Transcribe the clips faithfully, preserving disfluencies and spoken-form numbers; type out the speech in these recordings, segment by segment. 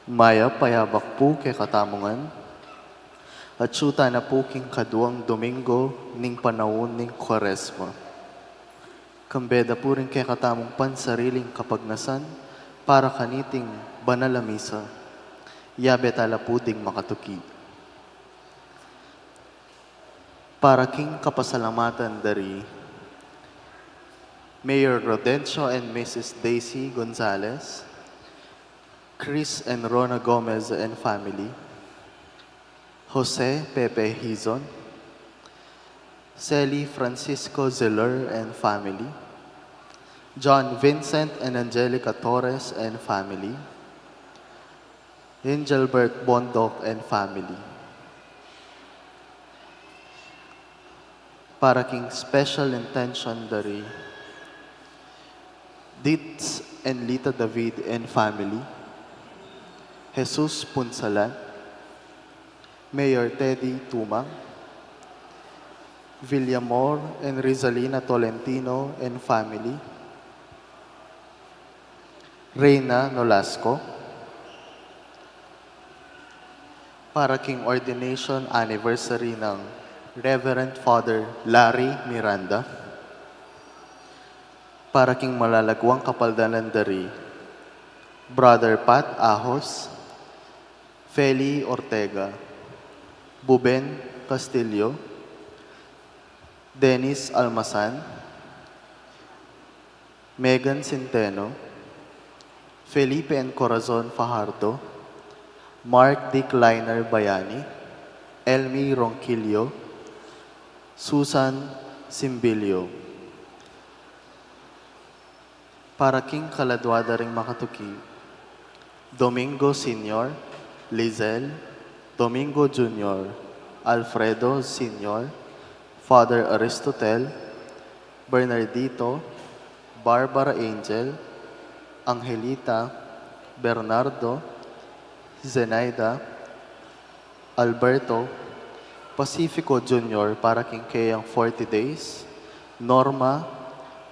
Mayap a yabak pu kekatamu ngan. Atsu tana pu king kaduang Domingo ning panaun ning Kuaresma. Kambe da pu ring kekatamung pansariling kapagnasan para kaniting banal a misa. Yabe tala pu ding makatuki. Para king kapasalamatan dari Mayor Rodencio and Missus Daisy Gonzalez, Chris and Rona Gomez and family, Jose Pepe Hizon, Sally Francisco Zeller and family, John Vincent and Angelica Torres and family, Angelbert Bondoc and family. Para king special intention dari Ditz and Lita David and family, Jesus Punsalan, Mayor Teddy Tumang, Villamor and Rizalina Tolentino and family, Reina Nolasco, para king ordination anniversary ng Reverend Father Larry Miranda, para king malalaguang kapaldanan dari Brother Pat Ahos, Feli Ortega, Buben Castillo, Dennis Almasan, Megan Centeno, Felipe and Corazon Fajardo, Mark Dick Liner Bayani, Elmi Ronquillo, Susan Simbilio. Para king kaladua da ring makatuki, Domingo Senior, Lizelle, Domingo Junior, Alfredo Senior, Father Aristotel, Bernardito, Barbara Angel, Angelita, Bernardo, Zenaida, Alberto, Pacifico Junior para king keyang forty days, Norma,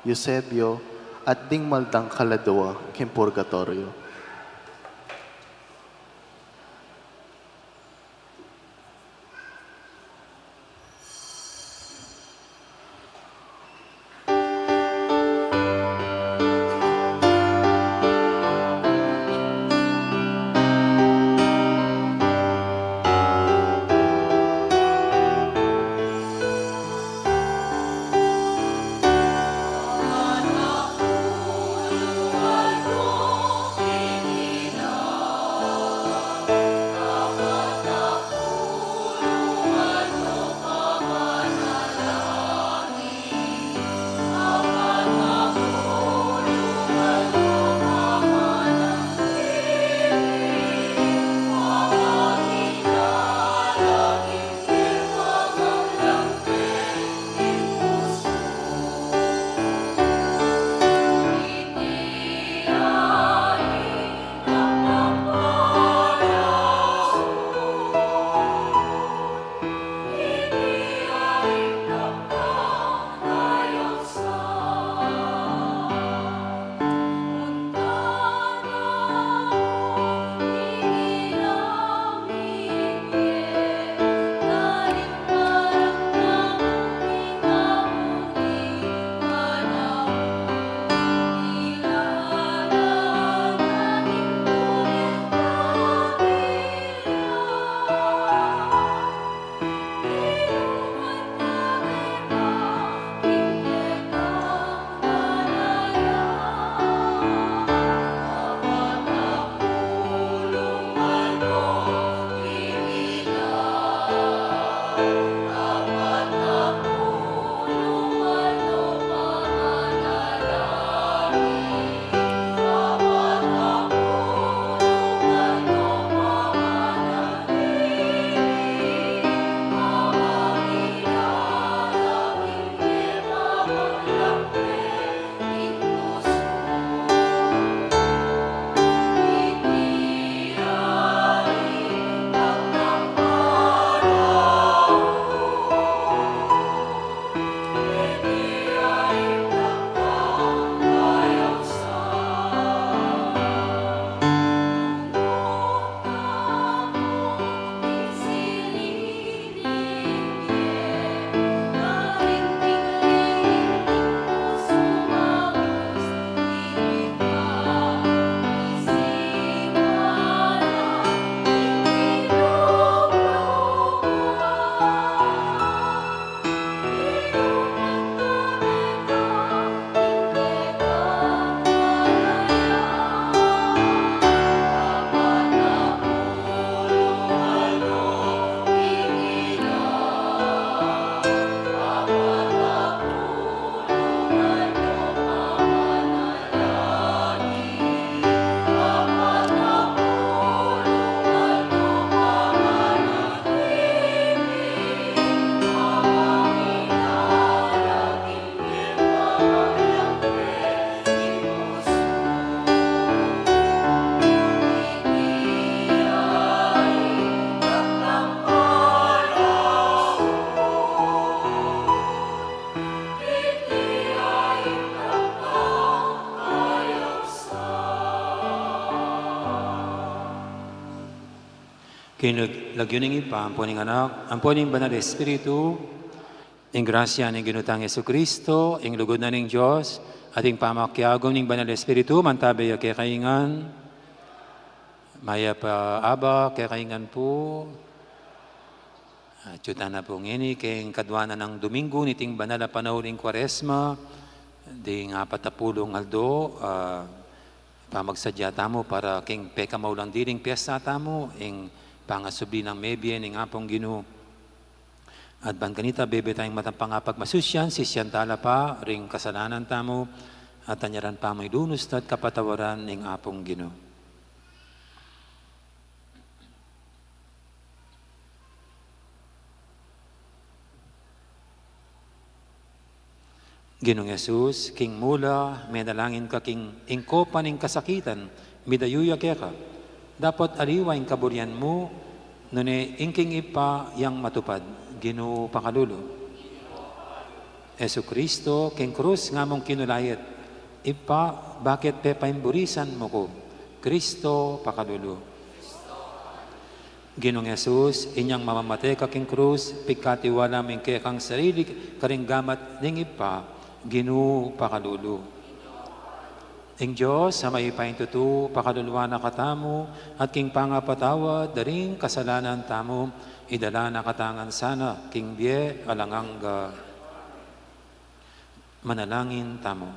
Eusebio, at ding maldang kaladua king purgatoryo. King lagyu ning Ibpa, ampo ning Anak, ampo ning Banal Espiritu. Ing grasya ning Ginu tang Jesucristo, ing lugud na ning Dios, at ing pamakiagum ning Banal Espiritu, mantabe ya kekayu ngan. Mayap a abak kekayu ngan pu. At yu tana pu ngeni king kadua na nang Domingo niting banal a panaun ning Kuaresma, ding apat a pulung aldo, ah, pamagsadya tamu para king pekamaulang diling piyesta tamu, ing pangasubli nang mebie ning Apung Ginu. At ban kanita, bebe tayung matang pangapagmasusyan, sisian tala pa ring kasalanan tamu, at tanyaran pa mu ing dunus at kapatawaran ning Apung Ginu. Ginung Jesus, king mula, menalangin ka king ing kopa ning kasakitan, midayu ya keka. Dapot aliwa ing kaburian mu, nune ing king Ibpa yang matupad, Ginu pakalulu. Jesucristo, king krus nga mung kinulait, Ibpa, bakit pepaimburisan mu ku? Cristo pakalulu. Ginung Jesus, inyang mamamate ka king krus, pigkatiwala mu ing kekang sarili karing gamat ning Ibpa, Ginu pakalulu. Ing Dios a mayupayang tutu, pakaluluan na katamu, at king pangapatawad da ring kasalanan tamu, idala na katamu ngan sana king bie alang angga. Manalangin tamu.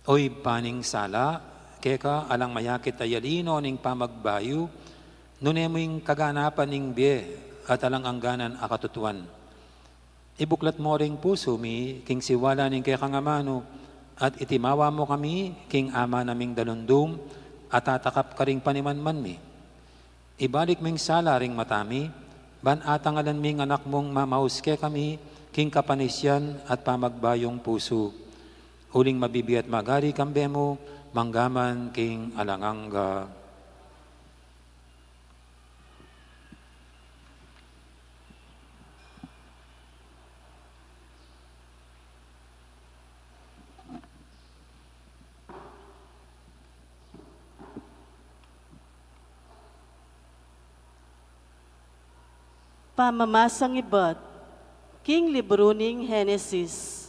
O Ibpa ning sala, keka alang mayakit a yalino ning pamagbayu, nune mu ing kaganapan ning bie at alang angganan a katutuan. Ibuklat mu ring pusu mi king siwala ning kekang amanu, at itimawa mu kami king amanu ming dalundung, at tatakap karing panimanman mi. Ibalik mu ing sala ring mata mi, ban atangalan mi ing Anak mung mamaus kekami king kapanisian at pamagbayung pusu. Uling mabibie at magari kambe mu, manggaman king alang angga. Pamamasang ibat king libru ning Genesis.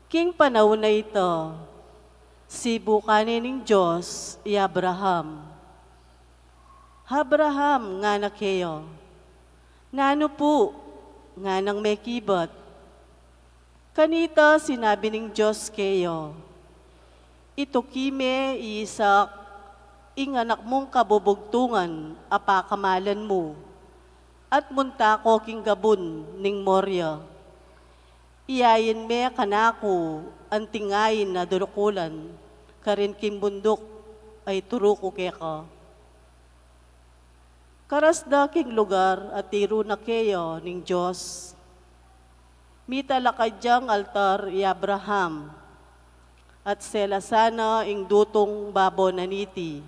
King panaun a ita, sibukan ne ning Dios i Abraham. "Abraham," ngana keya. "Nanu pu?" nganang mekibat. Kanita sinabi ning Dios keya, "Ituki me i Isaac, ing anak mung kabubugtungan a pakamalan mu, at munta ko king gabun ning Moria. Iyain me kanaku anting ain a durukulan karin king bunduk a ituru ku keka." Karas da king lugar a tiru na keya ning Dios, mitalakad yang altar i Abraham, at selasan na ing dutung babo na niti.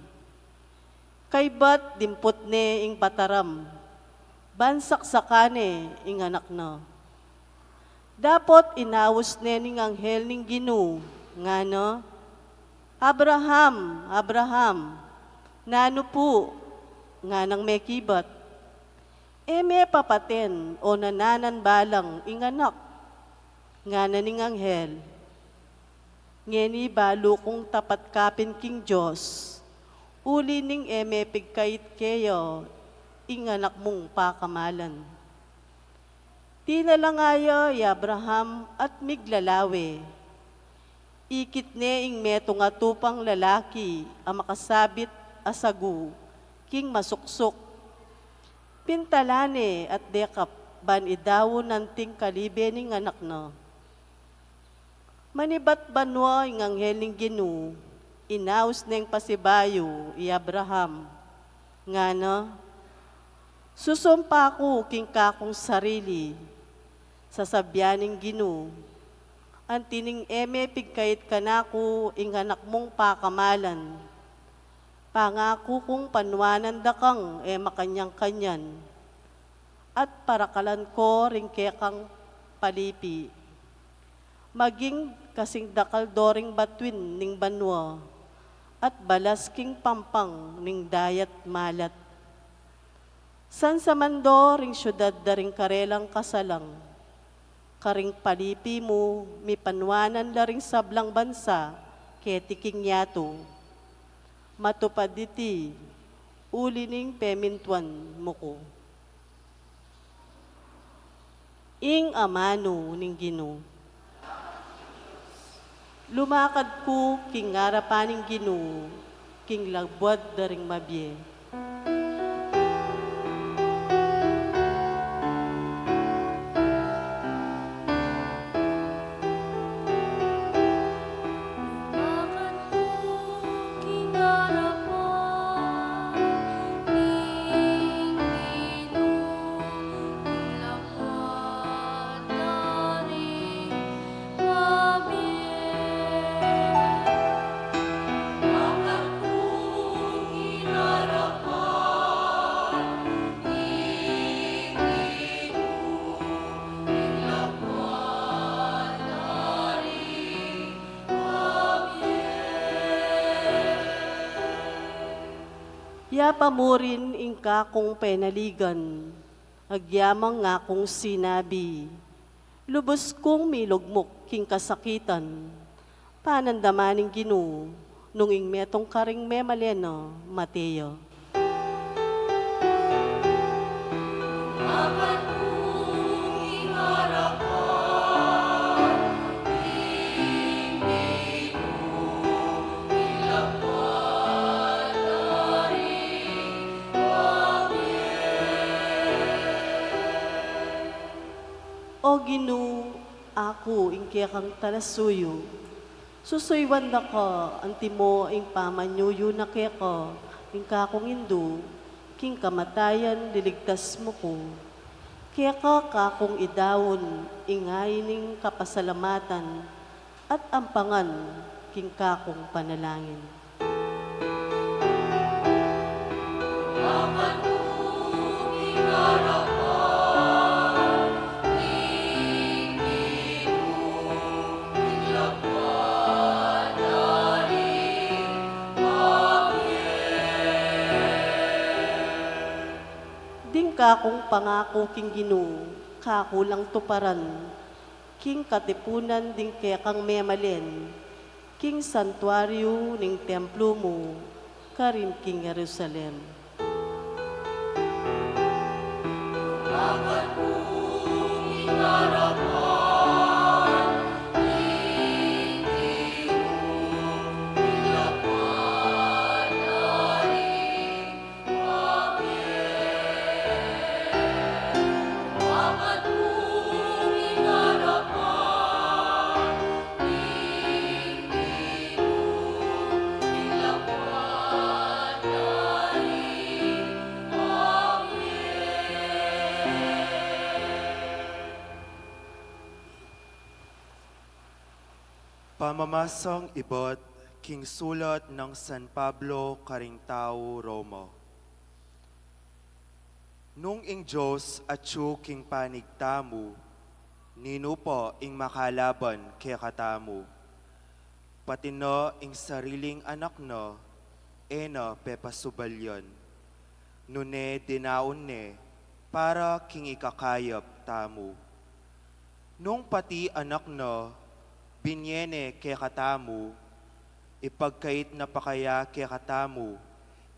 Kaybat dimput ne ing pataram, ban saksakan ne ing anak na. Dapot inaus ne ning anghel ning Ginu, ngana, "Abraham, Abraham." "Nanu pu?" nganang mekibat. "E me papaten o nananan balang ing anak," ngana ning anghel. "Ngeni balu kung tapat ka pin king Dios, uli ning e me pigkait keya ing anak mung pakamalan." Tinalang ya i Abraham at miglalawe. Ikit ne ing metung a tupang lalaki a makasabit a sagu king masuksuk. Pintalan ne at dekap ban idaun anting kalibe ning anak na. Manibat banua ing anghel ning Ginu, inaus neng pasibayu i Abraham. Ngana, "Susumpa ku king kakung sarili, sasabian ning Ginu, anti ning e me pigkait kanaku ing anak mung pakamalan, pangaku kung panuanan da kang e makanyan-kanyan, at parakalan ko ring kekang palipi. Maging kasing dakal do ring batuin ning banua, at balas king pampang ning dayat malat. Sansaman do ring siudad da ring karelang kasalang, karing palipi mu mipanuanan la ring sablang bansa keti king yatu. Matupad iti uli ning pemintuan mu ku. Ing amanu ning Ginu. Lumakad ku king arapan ning Ginu, king labuad da ring mabie. Lumakad ku king arapan ning Ginu, king labuad da ring mabie. Lumakad ku king arapan ning Ginu, king labuad da ring mabie. Ya pa murin ing kakung penaligan, agyamang ngakung sinabi, lubus kung milugmuk king kasakitan. Panandaman ning Ginu, nung ing metung karing memalen na, mate ya. O Ginu, aku ing kekang talasuyu. Susuyuan da ka, antimo ing pamanyuyu na keka ning kakung indu, king kamatayan liligtas mu ku. Keka kakung idaun ing ain ning kapasalamatan, at ampangan king kakung panalangin. Ding kakung pangaku king Ginu, kaku lang tuparan, king katipunan ding kekang memalen, king santuaryu ning templu mu, karin king Jerusalem. Pamamasang ibat king sulat nang San Pablo karing tau Roma. Nung ing Dios atyu king panig tamu, ninu pa ing makalaban kekatamu? Pati na ing sariling anak na, e na pepasubalyan. Nune dinaun ne para king ikakayap tamu. Nung pati anak na, binie ne kekatamu, ipagkait na pa kaya kekatamu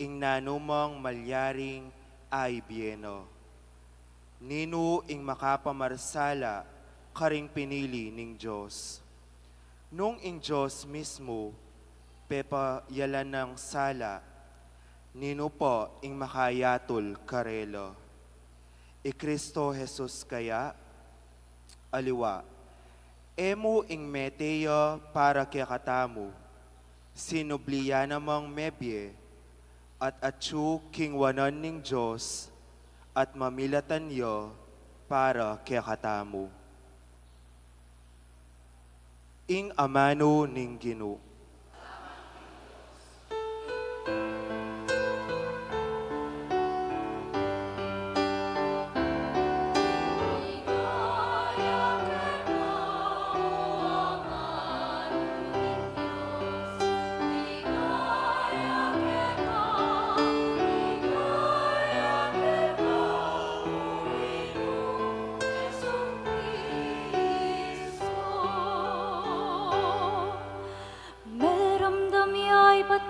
ing nanumang malyaring aibie na? Ninu ing makapamarsala karing pinili ning Dios? Nung ing Dios mismu pepayalan nang sala, ninu pa ing makayatul karela? I Cristo Jesus kaya? Aliwa, e mu ing mete ya para kekatamu, sinubli ya namang mebie, at atyu king wanan ning Dios, at mamilatan ya para kekatamu. Ing amanu ning Ginu.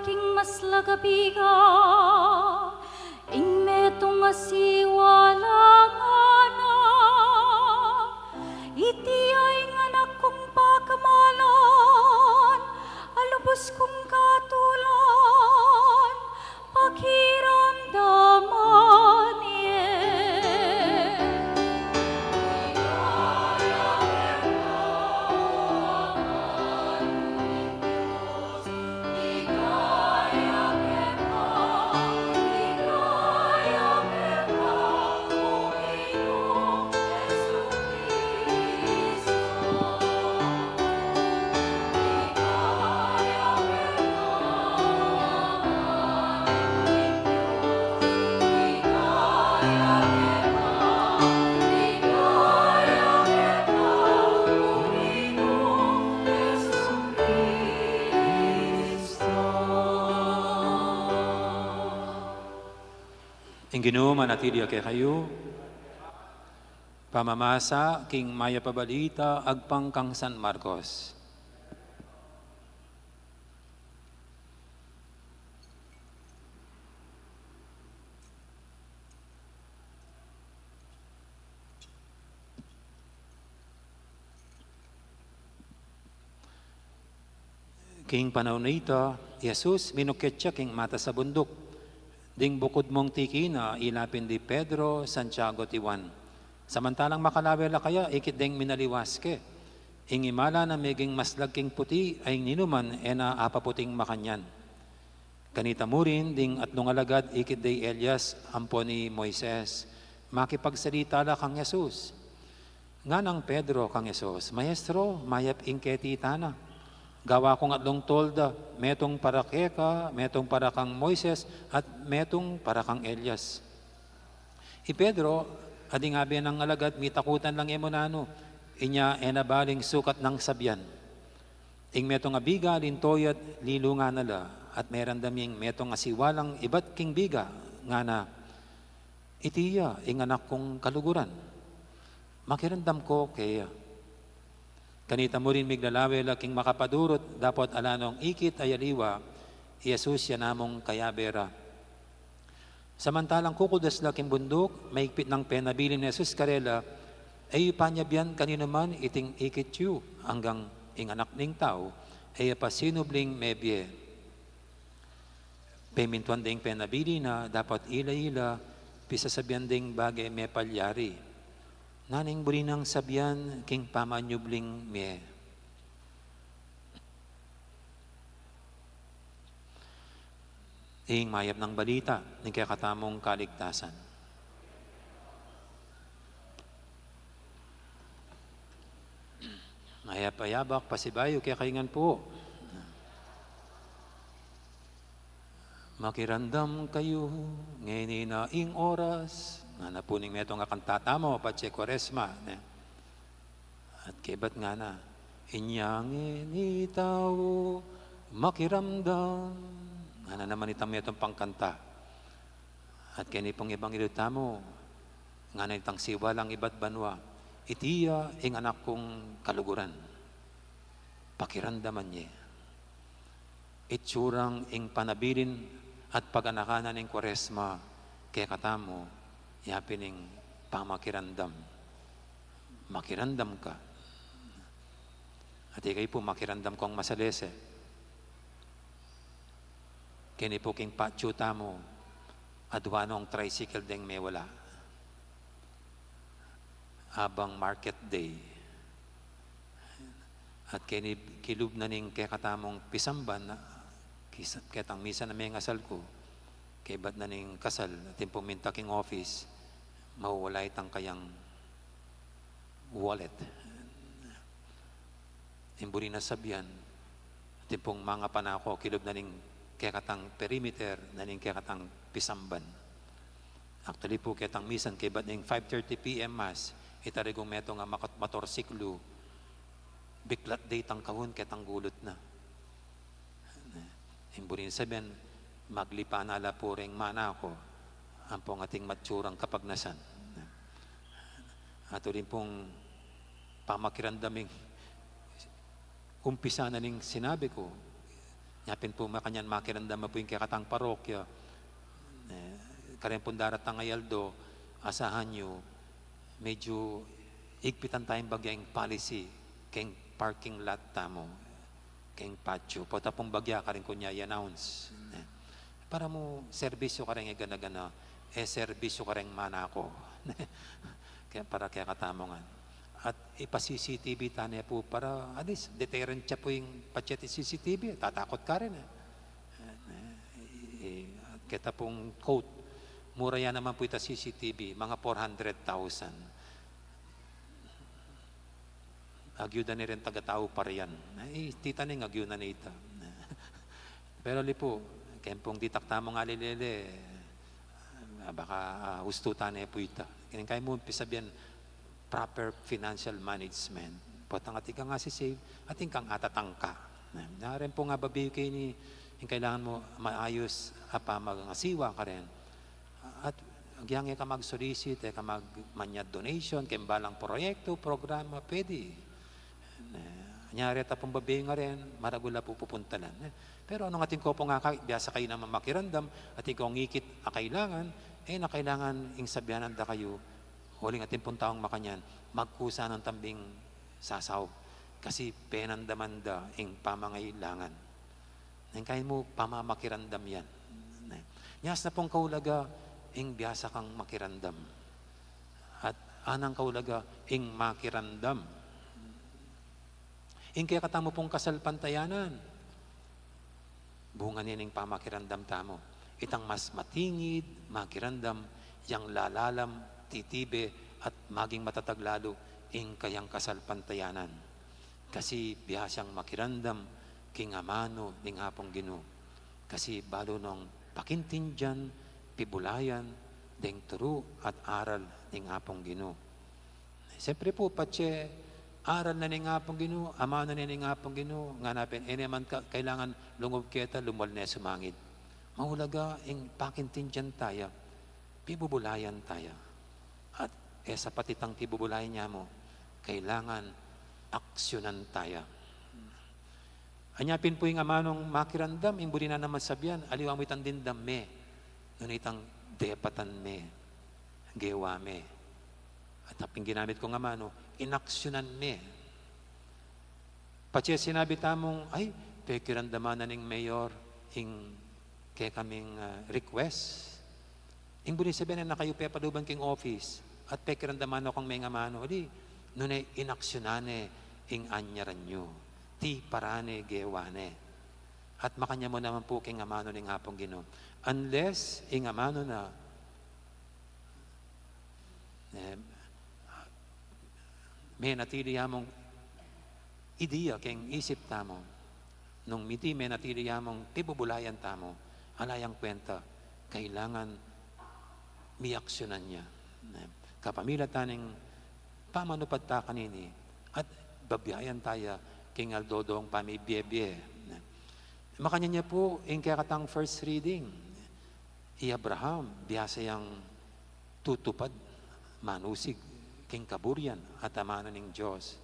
King maslaga biga, ing metung a siwala ngana, iti ya ing anak kung pakamalan, a lubus kung katulan, pakiramdaman ye. Ing Ginu manatili ya kekayu. Pamamasa king Mayap a Balita agpang kang San Marcos. King panaun a ita, i Jesus minukit ya king matas a bunduk. Ding bukud mung tiki na, ila pin di Pedro, Santiago, at Juan. Samantalang makalawe la kaya, ikit deng minaliwas ke. Ing imala na meging maslag king puti, a ing ninuman e na apaputing makanyan. Kanita mu rin ding atlung alagad, ikit de i Elias ampon i Moises, makipagsalita la kang Jesus. Nganang Pedro kang Jesus, "Maestro, mayap ing keti tana. Gawa kung atlung tolda, metung para keka, metung para kang Moises, at metung para kang Elias." I Pedro, a ding abe nang alagad, mitakutan lang e mu nanu, inya e na baling sukat nang sabian. Ing metung a biga, linto ya't lilungan na la, at meramdam yang metung a siwalang ibat king biga, ngana, "Iti ya ing anak kung kaluguran. Makiramdam ko keya." Kanita mu rin miglalawe la king makapadurut, dapot ala nong ikit a aliwa, i Jesus ya namung kayabe ra. Samantalang kukuldas la king bunduk, maigpit nang penabilin nang Jesus karela, "E yu panyabian kaninuman iting ikit yu, anggang ing Anak ning Tau e ya pa sinubling mebie." Pemintuan deng penabilin na, dapot ila-ila, pisasabian deng bage mepalyari. Nanung buri nang sabian king pamanyubling mie. Ing mayap nang balita ning kekatamung kaligtasan. Mayap a yabak, pasibayu kekayu ngan pu. Makiramdam kayu, ngeni na ing oras, ngana pu ning metung a kanta tamu patse Kuaresma, ne? At kebat ngana, "Inya ngeni tau makiramdam," ngana naman itang metung pangkanta. At keni pung ebanghelyo tamu, ngana itang siwalang ibat banua, "Iti ya ing Anak kung kaluguran. Pakiramdaman ye." Itsurang ing panabilin at paganakan na ning Kuaresma kekatamu, ya pin ing pamakiramdam. Makiramdam ka. At ikayu pu, makiramdam kong masalese. Keni pu king patyu tamu, adwa nong tricycle deng mewala. Abang market day. At keni kilub na ning kekatamung pisamban, kisa-, ketang misa na mengasal ku, kebat na ning kasal, atin pung minta king office, mawala itang kayang wallet. Ing buri na sabian, atin pung mangapan na ku, kilub na ning kekatang perimeter, na ning kekatang pisamban. Actually pu, ketang misan, kebat ning five thirty P M mass, ita regung metung a makat-, motorsiklu, biklat de itang kahun ketang gulut na. Ing buri na sabian, maglipa na la pu reng mana ku, ampong ating matsurang kapagnasan. At uling pung pamakiramdam ing umpisa na ning sinabi ku, Apin pu makanyan makiramdam na pu ing kekatang parokya. Eh, kareng pung daratang a aldo, asahan yu, medyu igpitan tayung bagya ing policy keng parking lot tamu, keng patio. Pota pung bagya karin kunya i-announce. Eh, para mu serbisyu kareng e gana-gana, e serbisyu kareng manako. Kaya para kekatamu ngan. At ipa-C C T V tane pu para, at least, deterrent ya pu ing patse ating C C T V, tatakut karin, eh. Eh, eh, at keta pung quote, mura ya naman pu ita C C T V, mga four hundred thousand. Agyudan ne rin taga-tau pa riyan. Eh, tita ne, agyudan ne ita. Pero ali pu, keng pung ditak tamung alilele, ah, baka, ah, ustutan ne pu ita. Keng kaya mu pisabian, proper financial management. Potang atin kang asi-save, atin kang atatangka. Na, na rin pu nga babiyu keni, ing kailangan mu maayus a pamangasiwa karin. At agyang e ka mag-solicit, e ka mag-, manyad donation, keng balang proyekto, programa, pwede. Eh, anyari ta pung babiyu ngarin, maragul a pu pupuntalan. Eh, pero nung atin ko pung aka-, biasa kayu naman makiramdam, atin kong ikit a kailangan, e na kailangan ing sabianan da kayu, uling atin pung taung makanyan, magkusa nang tambing sasaup. Kasi penamdaman da ing pamangailangan. Neng kain mu pamamakiramdam yan. Ne. Nyas na pung kaulaga, ing biasa kang makiramdam. At anang kaulaga, ing makiramdam. Ing kekatamu pung kasalpantayanan, bunga ne ning pamakiramdam tamu. Itang mas matingid makiramdam, yang lalalam, titibe, at maging matatag lalu ing kayang kasalpantayanan. Kasi biasang makiramdam king amanu ning Apung Ginu. Kasi balu nong pakintindian, pibulayan deng turu at aral ning Apung Ginu. Siyempre pu, patse aral na ning Apung Ginu, amanu na ning Apung Ginu, ngana pin, e ne man ka-, kailangan lungub keta, lumual ne sumangid. Maulaga ing pakintindian taya, pibubulayan taya. At e sapat itang pibubulayan ya mu, kailangan aksyunan taya. Anya pin pu ing amanung makiramdam, ing buri na naman sabian, aliwa mu itang dimdam me, nune itang depatan me, gewa me. At apin ginamit kung amanu, inaksyonan me. Patse sinabi tamung, ay, pekiramdaman na ning mayor ing kekaming, ah, request. Ing buri sabian, e na kayu pepaluban king office at pekiramdaman na kung mengamanu, ali, nune inaksyonan ne ing anyaran yu, tiparan ne, gewa ne. At makanyan mu naman pu king amanu ning Apung Ginu. Unless ing amanu na, eh, menatili ya mung ideya keng isip tamu. Nung miti menatili ya mung pibubulayan tamu, ala yang kwenta, kailangan miaksyonan ya. Kapamilatan ning pamanupad ta kanini at babiayan taya king aldo-aldong pamibie-bie. Makanyan ya pu ing kekatang first reading. I Abraham, biasa yang tutupad, manusig king kaburian at amanu ning Dios.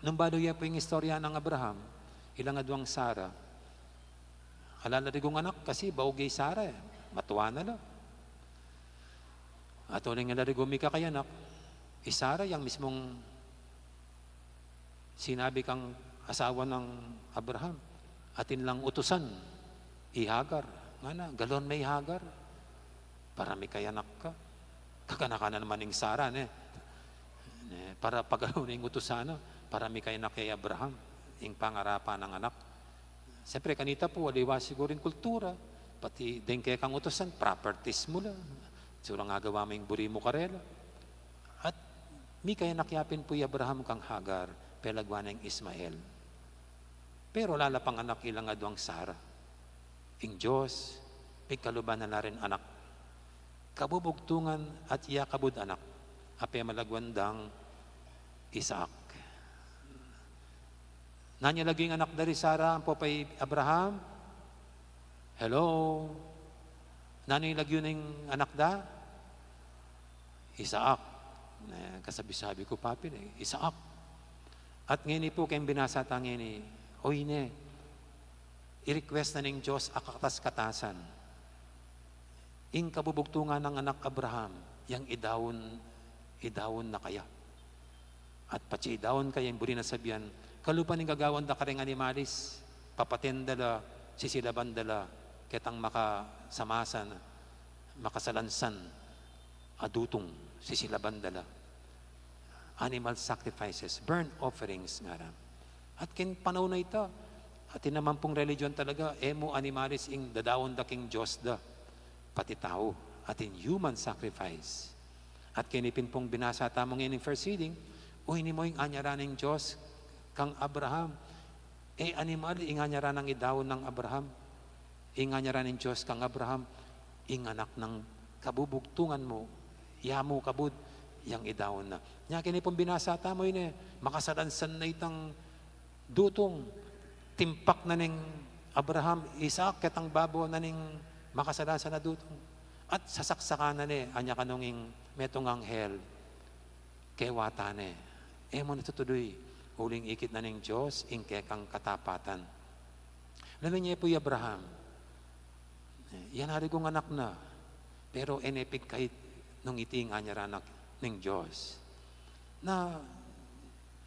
Nung balu ya pu ing istorya nang Abraham, ilang aduang Sara, ala la rigung anak kasi baug ya i Sara, e, matua na la. At uling ala rigung mika kay anak, i Sara yang mismung sinabi kang asawa nang Abraham, atin lang utusan i Hagar. Ngana, galwan me i Hagar para mika kay anak ka. Kaganakan na naman ning Sara, ne. Ne, para pagalo ning utusan na, para mika kay anak i Abraham, ing pangarapan nang anak. Siyempre, kanita pu, aliwa siguru ing kultura, pati deng kekang utusan, properties mu la. Siguru agawa mu ing buri mu karela. At mika kay anak ya pin pu i Abraham kang Hagar, pelagwa neng Ismael. Pero ala la pang anak ilang aduang Sara. Ing Dios, pigkaluban na la rin anak. Kabubugtungan at ya kabud anak, a pemalagwan dang Isaac. Nanu ya lagyu ing anak da ri Sara, ampo pa i Abraham? Hello? Nanu ya lagyu ning anak da? Isaac. Ne, kasabi-sabi ku pa pin e, Isaac. At ngeni pu, keng binasa ta ngeni, o ine, I-request na ning Dios a kakatas-katasan. Ing kabubugtungan nang anak Abraham, yang idaun, idaun na kaya. At patse idaun kaya ing buri na sabian, kalupa ning gagawan da karing animalis, papaten da la, sisilaban da la, ketang makasamasan, makasalansan a dutung, sisilaban da la. Animal sacrifices, burnt offerings, ngara. At king panaun a ita, atin naman pung religion talaga, e mu animalis ing dadaun da king Dios da, pati tau, atin human sacrifice. At keni pin pung binasa tamu ngeni ning first reading, o ini mu ing anyara ning Dios kang Abraham, e animal ing anyara nang idaun nang Abraham. Ing anyara ning Dios kang Abraham, ing anak nang kabubugtungan mu, ya mu kabud, yang idaun na. Nya keni pung binasa tamu ini, makasalansan na itang dutung, timpak na ning Abraham, Isaac, ketang babo na ning makasalansan a dutung. At sasaksakan na ne, anya kanung ing metung anghel, kewatan ne. E mu na tutuduy, uling ikit na ning Dios ing kekang katapatan. Lawen ye pu i Abraham, e, yan ari kung anak na, pero e ne pigkait nung iti ing anyara na ning Dios. Na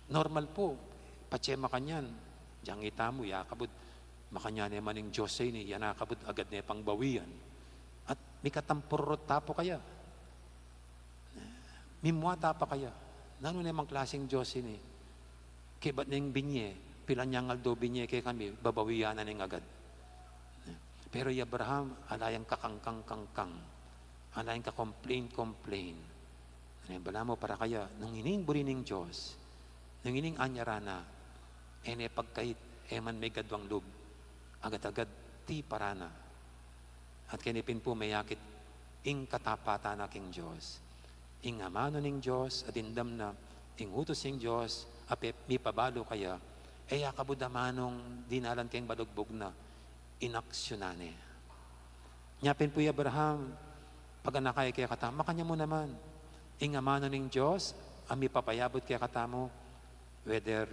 normal pu, patse makanyan, diyang ita mu, ya kabud, makanyan ne man ing Dios a ini, ya na kabud agad ne pang bawian. At mikatampururut ta pu kaya. Mimua ta pa kaya, nanu ne mang klaseng Dios ini? Kebat neng binye, pilan yang aldo binye kekami, babawian na neng agad. Pero i Abraham, ala yang kakangkang-kangkang, ala yang ka-complain-complain. Balamu para kaya, nung ining buri ning Dios, nung ining anyara na, e ne pagkait, e man megaduang lub, agad-agad tiparan na. At keni pin pu meyakit ing katapatan na king Dios. Ing amanu ning Dios, a dimdam na ing utus ning Dios, a pe-, mipabalu kaya, e ya kabud amanung dinalan keng balugbug na, inaksyonan ne. Nya pin pu i Abraham, paganaka ya kekatamu, makanyan mu naman. Ing amanu ning Dios, a mipapayabut kekatamu, whether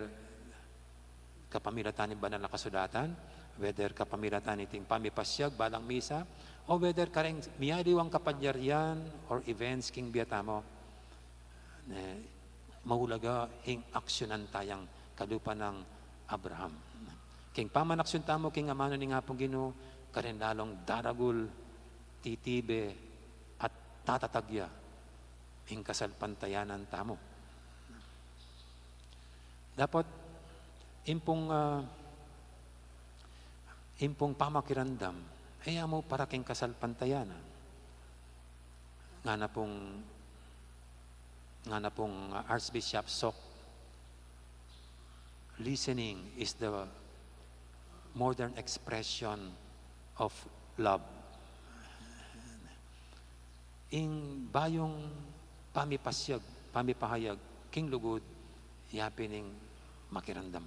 kapamilatan ning Banal a Kasulatan, whether kapamilatan iting pamipasyag balang misa, o whether kareng miyaliwang kapalyarian or events king bie tamu, ne, maulaga ing aksyonan tayang kalupa nang Abraham. King pamanaksyun tamu king amanu ning Apung Ginu, kareng lalung daragul, titibe, at tatatag ya ing kasalpantayanan tamu. Dapot, impung, ah, impung pamakiramdam, e ya mu para king kasalpantayanan. Ngana pung, ngana pung, ah, Archbishop Sok, listening is the modern expression of love. Ing bayung pamipasyag, pamipahayag king lugud, ya pin ing makiramdam.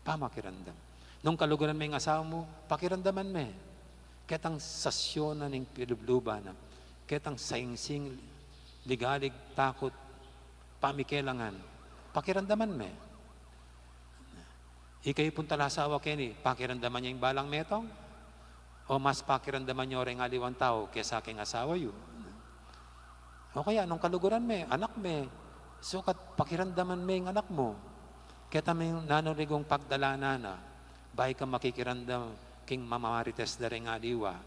Pamakiramdam. Nung kaluguran me ing asawa mu, pakiramdaman me. Ketang sasyon na ning pilubluban na, ketang saingsing, ligalig, takut, pamikelangan, pakiramdaman me. Ikayu pung talasawa keni, pakiramdaman ye ing balang metung? O mas pakiramdaman yu reng aliwang tau kesa king asawa yu? O kaya nung kaluguran me, anak me, sukat pakiramdaman me ing anak mu. Keta me nanu ring pagdalanan na, bayu kang makikiramdam king mamamarites da reng aliwa.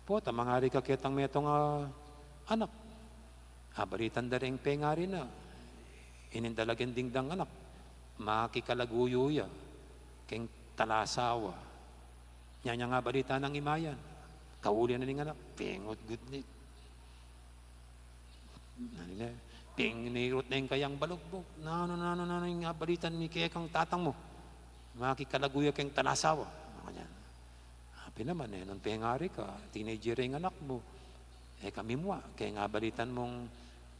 Pota, mangari ka ketang metung a anak. Abalitan da reng pengari na. Ining dalagang dingdang anak, makikalaguyu ya keng talasawa. Nya, nya nga balitan nang imayan. Kauli na ning anak, pengutgut ne. Nanu ne, pinirut ne ing kayang balugbug. Nanu, nanu, nanu ing abalitan mi kekang tatang mu? Makikalaguyu ya keng talasawa. Makanyan. Apin naman e, nung pengari ka, teenager ing anak mu. E ka mimua, keng abalitan mung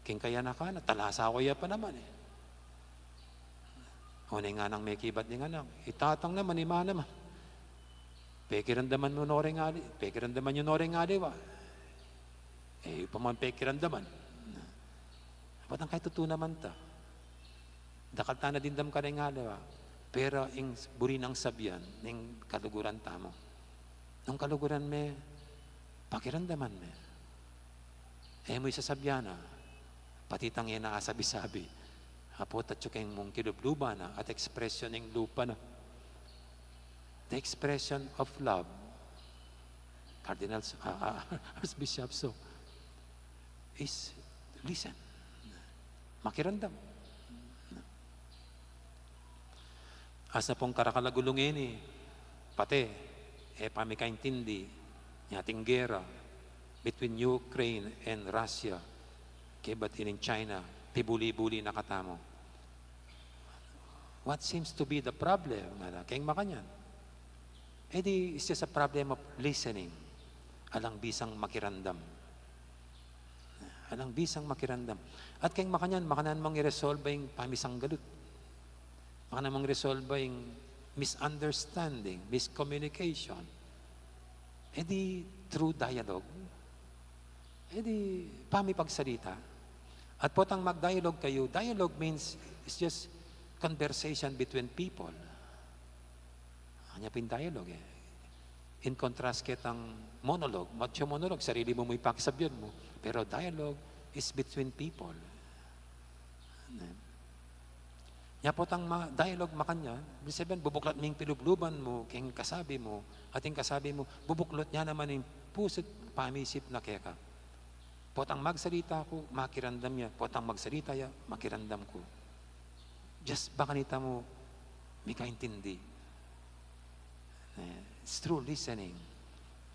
keng kayanakan na, talasawa ya pa naman e. O, ne nganang mekibat ning anak, i tatang naman, ima naman. Pekiramdaman mu no reng ali-, pekiramdaman yu no reng aliwa. E, yu pa man pekiramdaman. Bat ang kay tutu naman ta. Dakal ta na dimdam kareng aliwa. Pero ing buri nang sabian ning kaluguran tamu. Nung kaluguran me, pakiramdaman me. E mu isasabyan a, pati tang e na asabi-sabi. Apo, tatsu keng mung kilubluban na at expression ning lupa na. The expression of love, Cardinal, ah, ah, Archbishop, so, is listen. Makiramdam. Asa pung karakal a gulu ngeni, pate, e pamikaintindi, nya ating gera between Ukraine and Russia, kebat ining China, pibuli-buli na katamu. What seems to be the problem? Ngana, keng makanyan. E di, it's just a problem of listening. Alang bisang makiramdam. Alang bisang makiramdam. At keng makanyan, makanyan mung i-resolve ing pamisanggalut. Makanyan mung i-resolve ing misunderstanding, miscommunication. E di, through dialogue. E di, pamipagsalita. At potang mag-dialogue kayu, dialogue means it's just conversation between people. Anya pin dialogue e. In contrast ketang monologue. Matsu monologue, sarili mu mu ipakisabyan mu. Pero dialogue is between people. Ne? Nya potang ma-, dialogue makanyan, ibig sabihin, bubuklat mu ing pilubluban mu, keng kasabi mu, at ing kasabi mu, bubuklat na naman ing pusu't pamisip na keka. Potang magsalita ku, makiramdam ya. Potang magsalita ya, makiramdam ku. Just ba kanita mu mikaintindi. Eh, it's through listening.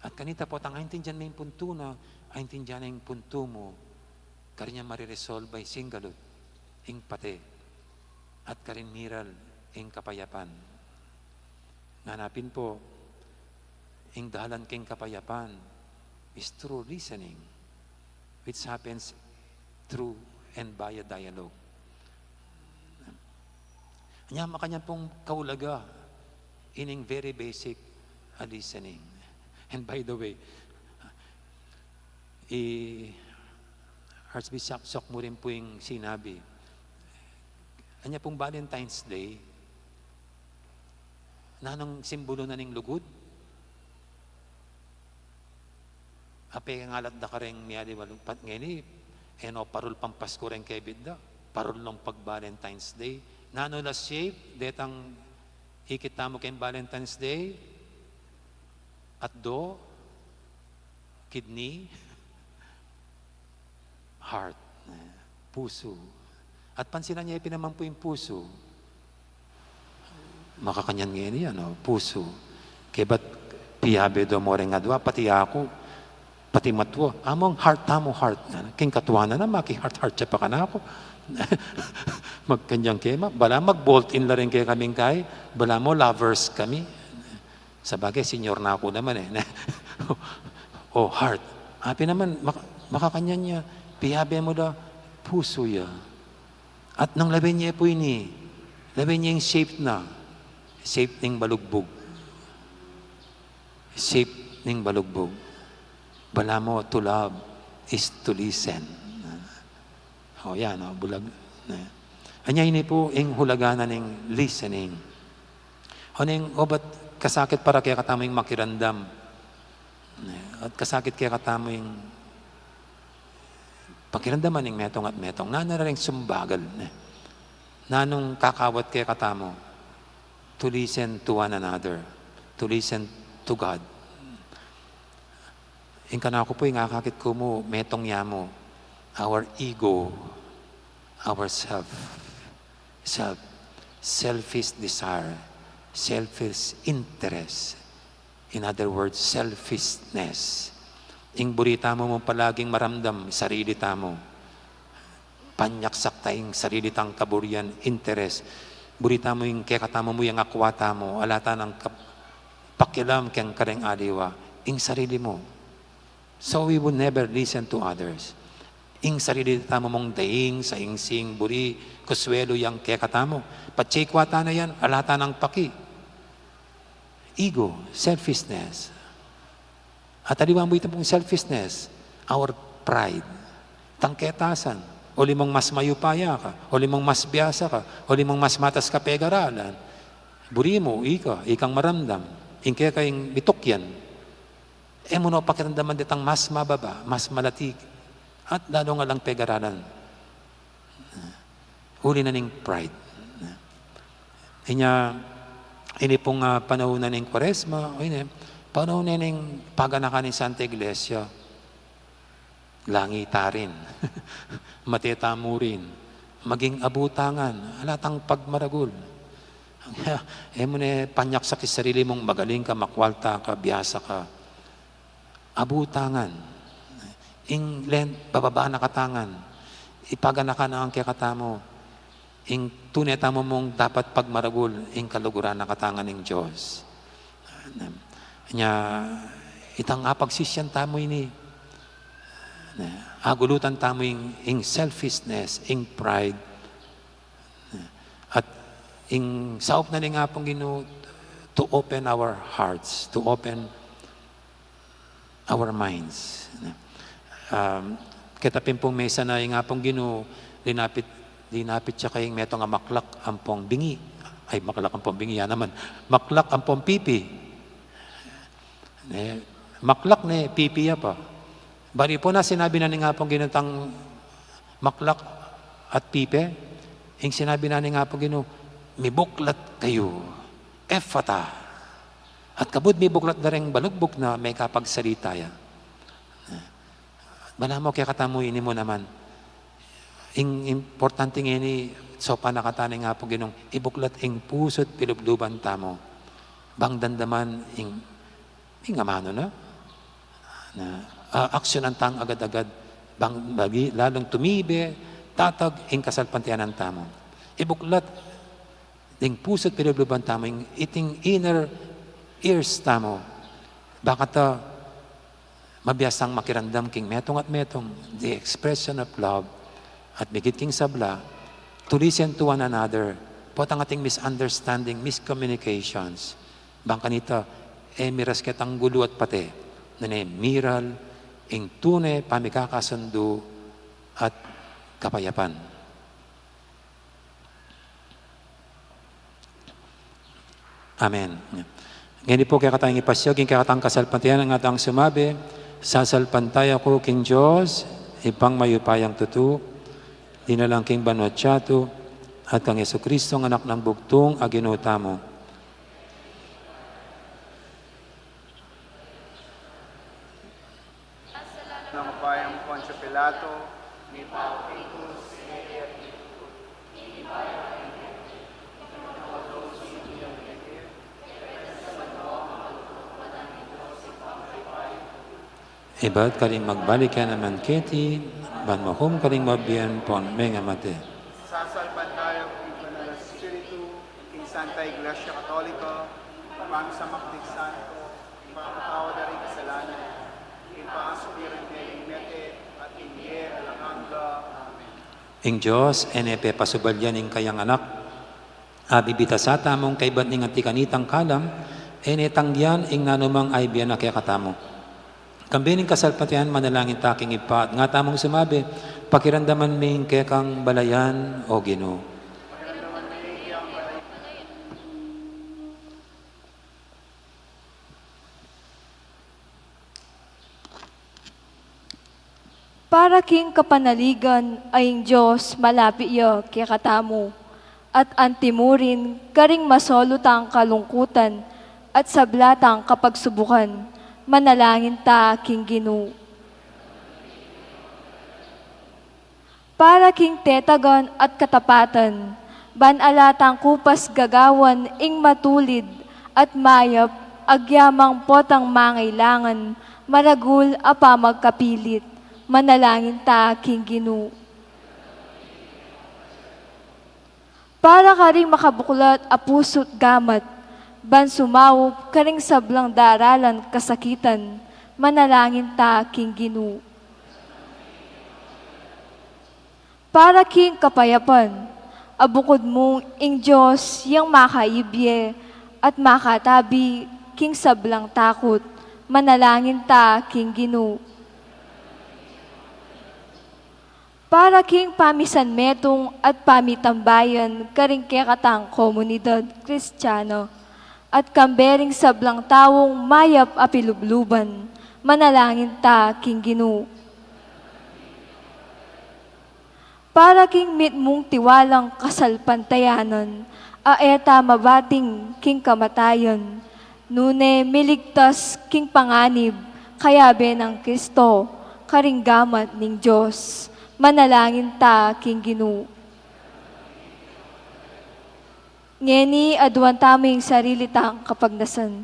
At kanita potang aintindian me ing puntu na, aintindian na ing puntu mu, karin ya mariresolve ing singgalut, ing pate, at karin miral ing kapayapan. Ngana pin po, ing dalan keng kapayapan is through listening, which happens through and by a dialogue. Nya, makanyan pung kaulaga ining very basic a listening. And by the way, i Archbishop Sok mu rin po ing sinabi, anya pung Valentine's Day, nanung simbulu na ning lugud? Ape, ngalat da kareng mialiwa lugpat ngeni, e no parul pampasku reng kebit da, parul nong pag-Valentine's Day. Nanu la shape detang ikit tamu keng Valentine's Day? Atdo, kidney, heart, eh, pusu. At pansinan ye pin naman pu ing pusu. Makakanyan ngeni, ano, pusu. Kebat piyabe do mo reng adua, pati aku, pati matua. Among heart tamu, heart. Keng katuanan na, maki-heart-heart ya pa kanaku. Magkanyan kema, bala mag-bolt in la rin kekaming kai, bala mo lovers kami. Sabagay, senior na aku naman e. O, heart. Ape naman, maka-, makakanyan ya, piyabe mu da, pusu ya. At nung lawen ye pu ini, lawen ye ing shape na, shape ning balugbug. Shape ning balugbug. Bala mo, to love is to listen. O, yan, o, bulag. Ne. Anya ini pu ing hulaga na ning listening. O, ning obat kasakit para kekatamu ing makiramdam. Ne. At kasakit kekatamu ing pakiramdaman ing metung at metung. Nanu la ring sumbagal, ne. Nanung kakawat kekatamu to listen to one another, to listen to God. Ing kanaku pu, ing akakit ku mu, metung ya mu, our ego, our self, self, selfish desire, selfish interest. In other words, selfishness. Ing buri tamu mu palaging maramdam, sarili tamu. Panyaksak ta ing sarili tang kaburian, interes. Buri tamu ing kekatamu mu yang akwa tamu, ala ta nang kap-, pakialam keng kareng aliwa, ing sarili mu. So we would never listen to others. Ing sarili tamu mung daing, saingsing, buri, konsuelo yang kekatamu. Patse kwa ta na yan, ala ta nang paki. Ego, selfishness. At aliwa mu ita pung selfishness, our pride. Tang ketasan, uli mung mas mayupaya ka, uli mung mas biasa ka, uli mung mas matas ka pegaralan. Buri mu, ika, ikang maramdam, ing keka ing mitukyan. E mu no pakiramdaman detang mas mababa, mas malati, at lalo nga lang pegaralan. Uli na ning pride. Inya, ini pung, ah, panaun na ning Kwaresma, o ini, panaun na ning paganakan ning Santa Iglesia. Langi ta rin. Mate tamu rin. Maging abutangan. Ala tang pagmaragul. E mu ne panyaksak ing sarili mung magaling ka, makwalta ka, biasa ka. Abutangan. Ing len, bababa na katangan. Ipaganakan na kekatamu ing tune tamu mung dapat pagmaragul, ing kaluguran na katangan ning Dios. Nya, itang apagsisian tamu ini, agulutan tamu ing, ing selfishness, ing pride, at ing saup na ning Apung Ginu to open our hearts, to open our minds. Um, keta pin pung mesa na ing Apung Ginu, linapit, linapit ya kaying metung a maklak ampong bingi. Ay, maklak ampong bingi, ya naman. Maklak ampong pipi. Ne, maklak ne, pipi ya pa. Bali pu na sinabi na ning Apung Ginu tang maklak at pipi, ing sinabi na ning Apung Ginu, "Mibuklat kayu." Efata. At kabud mibuklat da ring balugbug na, mekapagsalita ya. Balamu kekatamu ini mu naman. Ing importante ngeni, saupan na kata ning Apung Ginung ibuklat ing pusu't pilubluban tamu. Bang damdaman ing, ing amanu na. Na, ah, aksyonan tang agad-agad. Bang bagi, lalung tumibe, tatag, ing kasalpantayanan tamu. Ibuklat ing pusu't pilubluban tamu, ing, iting inner ears tamu. Bang kata mabiasang makiramdam king metung at metung, the expression of love, at migit king sabla, to listen to one another, potang ating misunderstanding, miscommunications. Bang kanita, e miras ketang gulu at pate, nune miral, ing tune pamikakasundu at kapayapan. Amen. Ngeni pu kekatang ipasyag ing kekatang kasalpantayanan, ngatang sumabi, "Sasalpantaya ku king Dios, Ibpang mayupayang tutu, dinalang king banua't yatu, at kang Jesucristo, ang Anak nang Bugtung a Ginu tamu." Nang upayang Poncio Pilato, ibat karing magbalik ya naman keti, ban makum karing mabien pon mengamate. Sasalpantaya ku king Banal a Espiritu, king Santa Iglesia Katolika, king pamisamak ding santo, ipapatawad da ring kasalanan, ipasubi ring mete at king bie alang angga. Amen. Ing Dios, e ne pepasubalyan ing kayang Anak, a bibitasa tamung kaibat ning anti kanitang kalam, e ne tanggian ing nanumang aibie na kekatamu. Kambe ning kasalpantayanan manalangin ta king Ibpa, at nga tamung sumabi, "Pakiramdaman mi ing kekang balayan, O Ginu." Para king kapanaligan a ing Dios malapit ya kekatamu, at anti mu rin karing masolu tang kalungkutan at sabla tang kapagsubukan, manalangin ta king Ginu. Para king tetagan at katapatan, ban ala tang kupas gagawan ing matulid at mayap, agyamang potang mangailangan, maragul a pamagkapilit, manalangin ta king Ginu. Para karing makabuklat a pusu't gamat, ban sumaup karing sablang daralan kasakitan, manalangin ta king Ginu. Para king kapayapan, a bukud mung ing Dios yang makaibie at makatabi king sablang takut, manalangin ta king Ginu. Para king pamisanmetung at pamitambayan karing kekatang komunidad Kristiano, at kambe ring sablang taung mayap a pilubluban, manalangin ta king Ginu. Para king mitmung tiwalang kasalpantayanan, a e ta mabating king kamatayan, nune miligtas king panganib, kayabe nang Kristo, karing gamat ning Dios, manalangin ta king Ginu. Ngeni, aduan tamu ing sarili tang kapagnasan.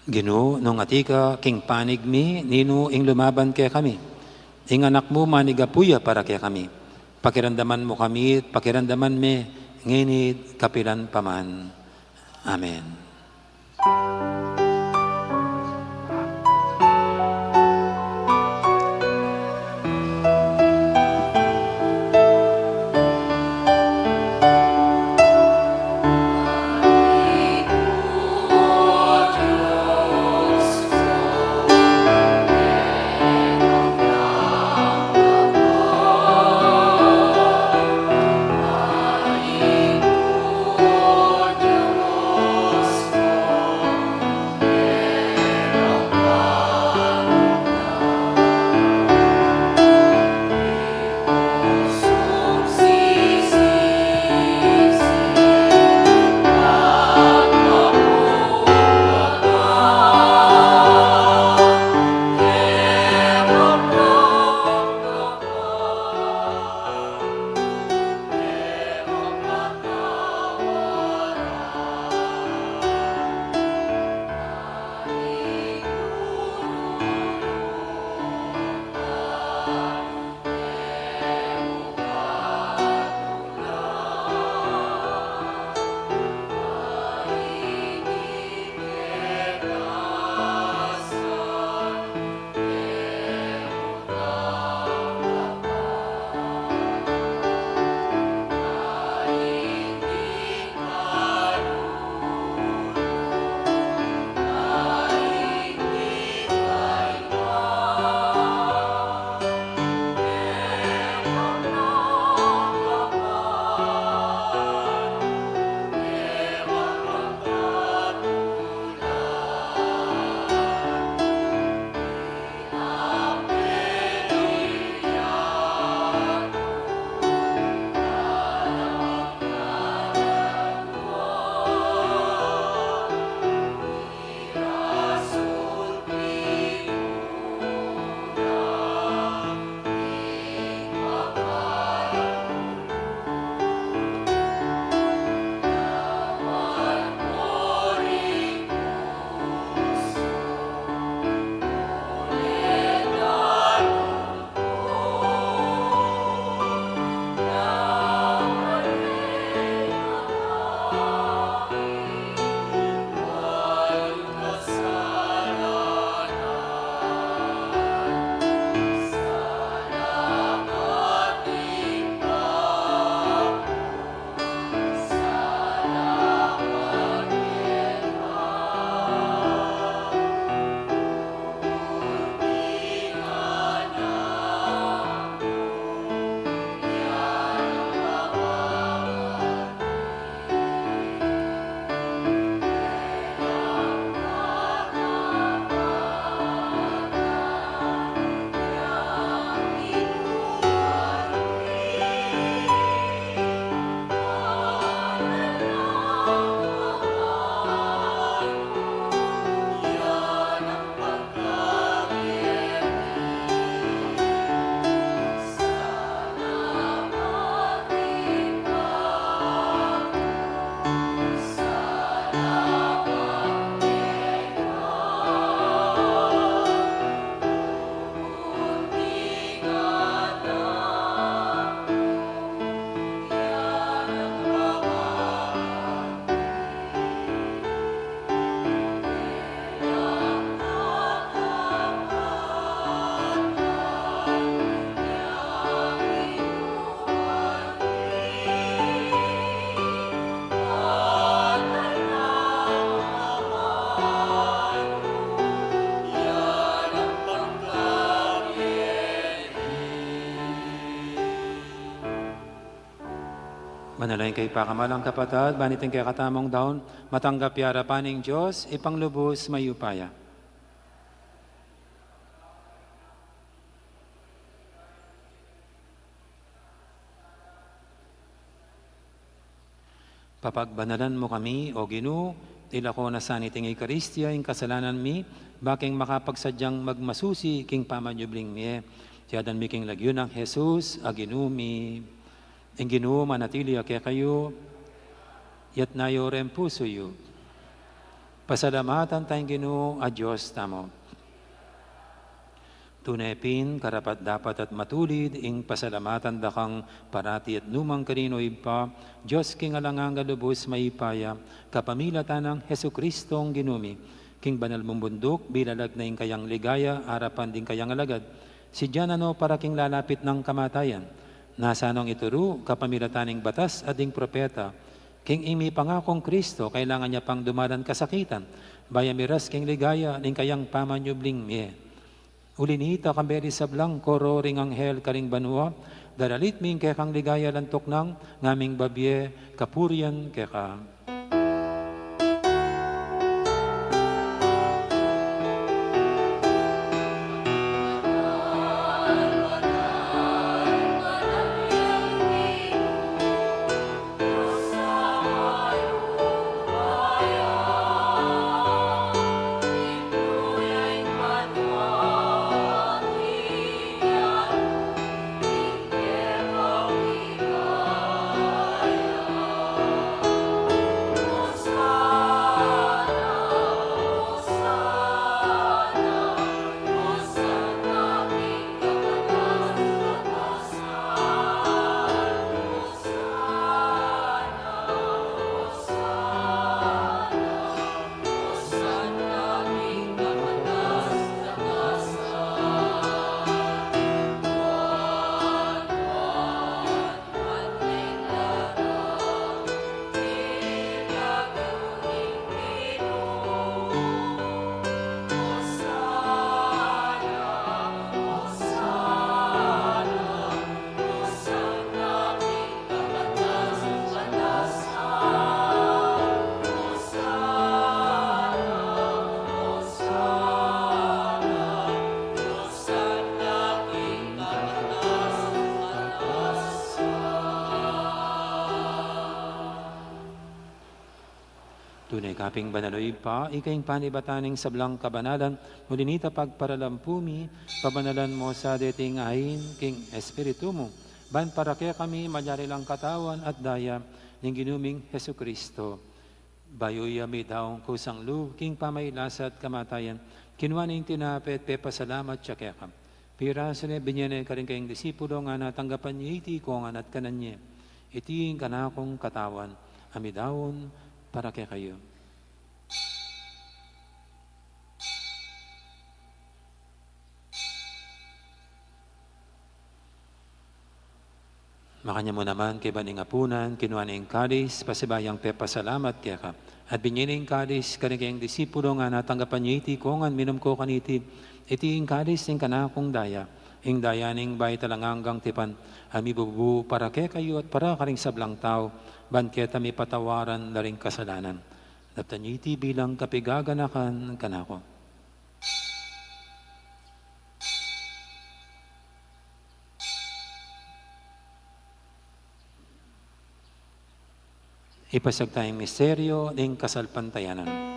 Ginu, nung atiu ka king panig mi, ninu ing lumaban kekami? Ing Anak mu, manigapu ya para kekami. Pakiramdaman mu kami, pakiramdaman me, ngeni at kapilan pa man. Amen. Manalangin kayu pakamalan kung kapatad, ban iting kekatamung daun, matanggap ya arapan ning Dios, Ibpang lubus mayupaya. Papagbanalan mu kami, O Ginu, ilako na sa niting Eukaristia ing kasalanan mi, ba king makapagsadyang magmasusi king pamanyubling mie. Tiyadan mi king lagyu nang Jesus a Ginu mi. Ing Ginu manatili ya kekayu, itas yu ring pusu yu. Pasalamatan taya ing Ginu a Dios tamu. Tune pin, karapat-dapat at matulid ing pasalamatan da kang parati at nukarin man, O Ibpa, Dios king alang angga, lubus mayupaya, kapamilatan nang Jesucristong Ginu mi, king banal mung bunduk, bilalag na ing kayang ligaya arapan ding kayang alagad, sidya na no para king lalapit nang kamatayan, nasa nong ituru kapamilatan ning batas at ding propeta, king ing mipangakung Kristo, kailangan ya pang dumalan kasakitan, ba ya miras king ligaya ning kayang pamanyubling mie. Uli na nita, kambe ding sablang koro ring anghel karing banua, daralit mi ing kekang ligaya alang tuknang, ngaming babie kapurian keka. Tune ka pin banal, O Ibpa, ika ing panibatan ning sablang kabanalan, uli na nita pagparalampu mi, pabanalan mu sa deting ain king Espiritu mu, ban para kekami malyari lang katawan at daya ning Ginu ming Jesucristo. Bayu ya midaun kusang lub king pamagkasakit at kamatayan, kinua ne ing tinape at pepasalamat ya keka. Pirasu ne, binie ne karing kayang disipulo, ngana, tanggapan ye iti kongan at kanan ye. Iti ing kanakung katawan a midaun para kekayu. Makanyan mu naman, kaybat ning apunan, kinua ne ing kalis, pasibayu yang pepasalamat keka. At binie ne ing kalis karing kayang disipulo, ngana, tanggapan ye iti kongan, minum ko kaniti. Iti ing kalis ning kanakung daya, ing daya ning bayu at alang anggang tipan, a mibubu para kekayu at para karing sablang tau, ban keta mipatawaran la ring kasalanan. Daptan ye iti bilang kapigaganakan kanaku. Ipasiag taya ing misteryu ning kasalpantayanan.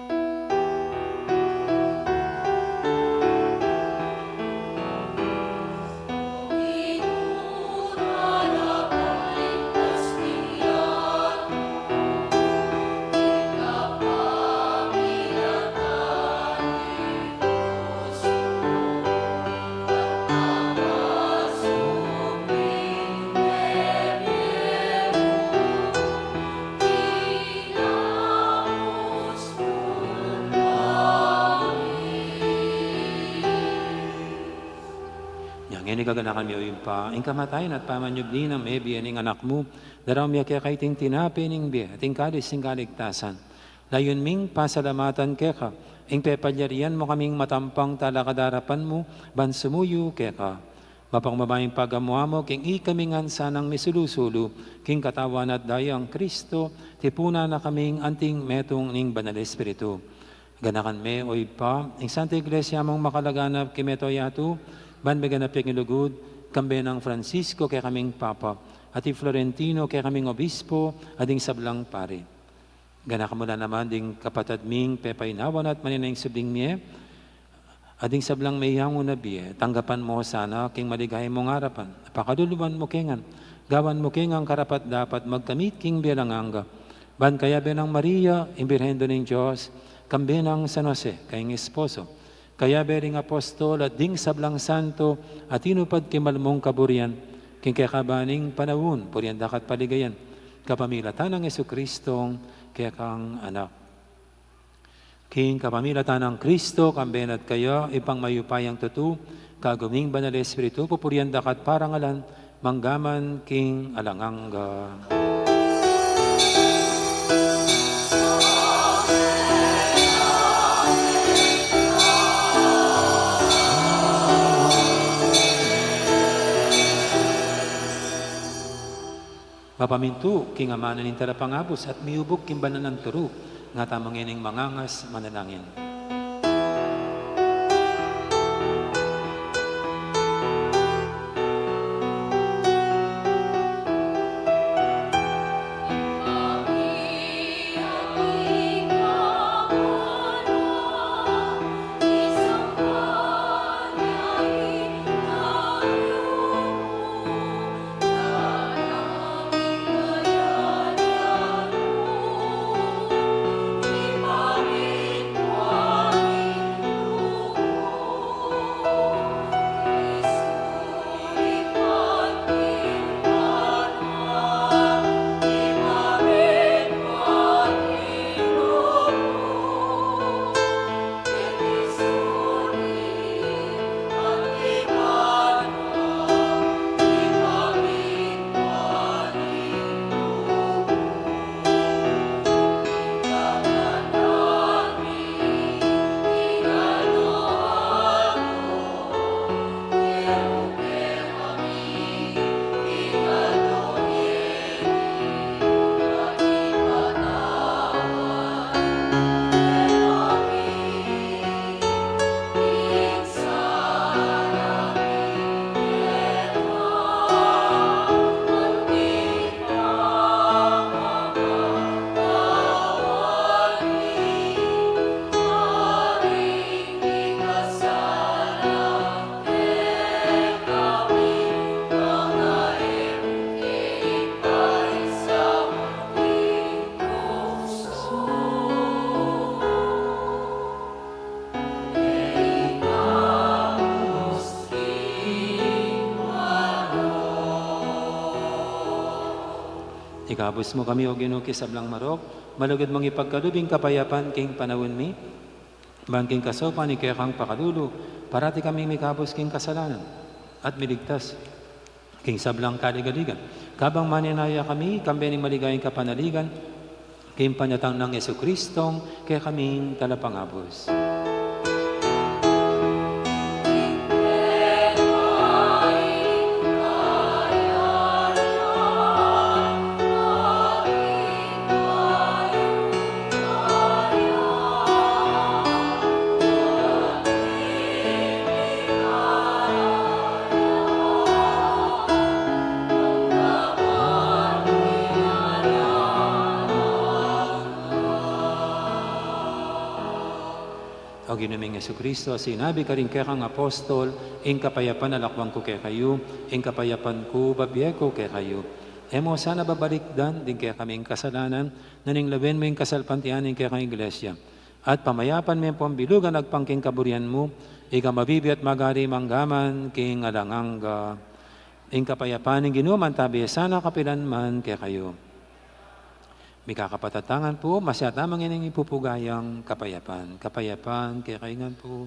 Nya ngeni, kaganakan mi, O Ibpa, ing kamatayan at pamanyubli nang mebie ning Anak mu, daraun mi keka iting tinape ning bie at ing kalis ning kaligtasan. Layun ming pasalamatan keka ing pepalyarian mu kaming matampang talakad king arapan mu, ban sumuyu keka. Mapagmabayang pagamu-amu king ikami ngan sanang misulu-sulu king katawan at dayang Kristo, tipunan na kaming anting metung ning Banal Espiritu. Ganakan me, o Ibpa, ing Santa Iglesia mung makalaganap king mabilug a yatu, ban meganap ya king lugud, kambe nang Francisco kekaming Papa, at i Florentino kekaming Obispo, at ding sablang pari. Ganakan mu la naman ding kapatad ming pepaynawan at manenaya king subling mie, at ding sablang meyangu na bie, tanggapan mu sana king maligaya mung arapan. Pakalulu mu ke ngan, gawan mu ke ngan karapat-dapat magkamit king bie alang angga. Ban kayabe nang Maria, ing Birhen Indu ning Dios, kambe nang San Jose, kayang esposo, kayabe ring apostol at ding sablang santo a tinupad king mal mung kaburian, king kekaban ning panaun, purian da ka at paligayan, kapamilatan nang Jesucristong kekang Anak. King kapamilatan nang Kristo, kambe na at kaya, Ibpang mayupayang tutu, kagum ning Banal Espiritu, pupurian da ka at parangalan, mangga man king alang angga. Mapamintu king amanu ning Talapangabus at miubuk king banal nang turu, nga tamu ngening mangangas manalangin. Ikabus mu kami, O Ginu, king sablang marok, malugud mung ipagkalub ing kapayapan king panaun mi, ban king kasaupan ning kekang pakalulu, parati kaming mikabus king kasalanan, at miligtas king sablang kaligaligan. Kabang manenaya kami, kambe ning maligayang kapanaligan, king panyatang nang Jesucristong kekaming Talapangabus. O Ginu ming Jesucristo, sinabi karing kekang apostol, ing kapayapan lakwan ku kekayu, ing kapayapan ku bibie ku kekayu. E mu sana babalikdan ding kekaming kasalanan, nune lawen mu ing kasalpantayanan ning kekang Iglesia. At pamayapan me pung bilugan agpang king kaburian mu, ika a mabibie at magari mangga man king alang angga. Ing kapayapan ning Ginu mantabi sana kapilan man kekayu. Mikakapatad tamu ngan pu, masyata mu ngening ipupugayang kapayapan. Kapayapan kekayu ngan pu.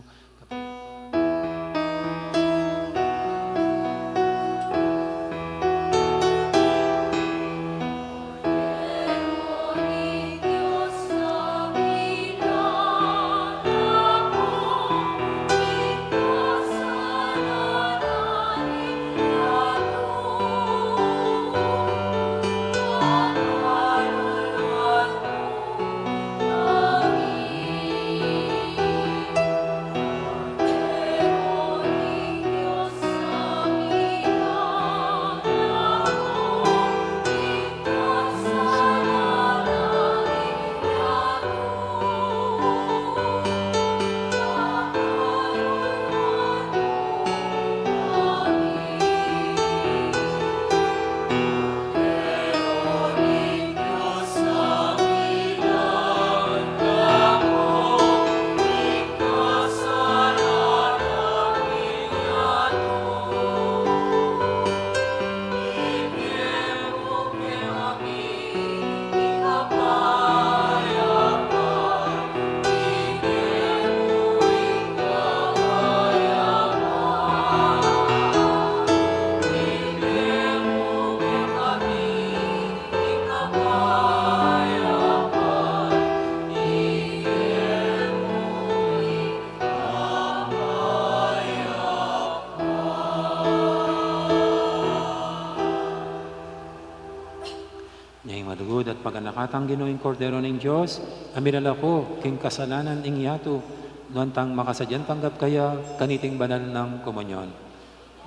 Ing malugud at paganakatang Ginu, ing Kordero ning Dios, a milalako king kasalanan ning yatu, nuan tang makasadyang tanggap kaya kaniting banal nang komunyon.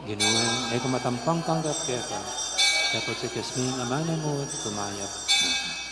Ginu, e ku matampang tanggap keka, dapot sa tigas ming amanu mu, kumayap na ku.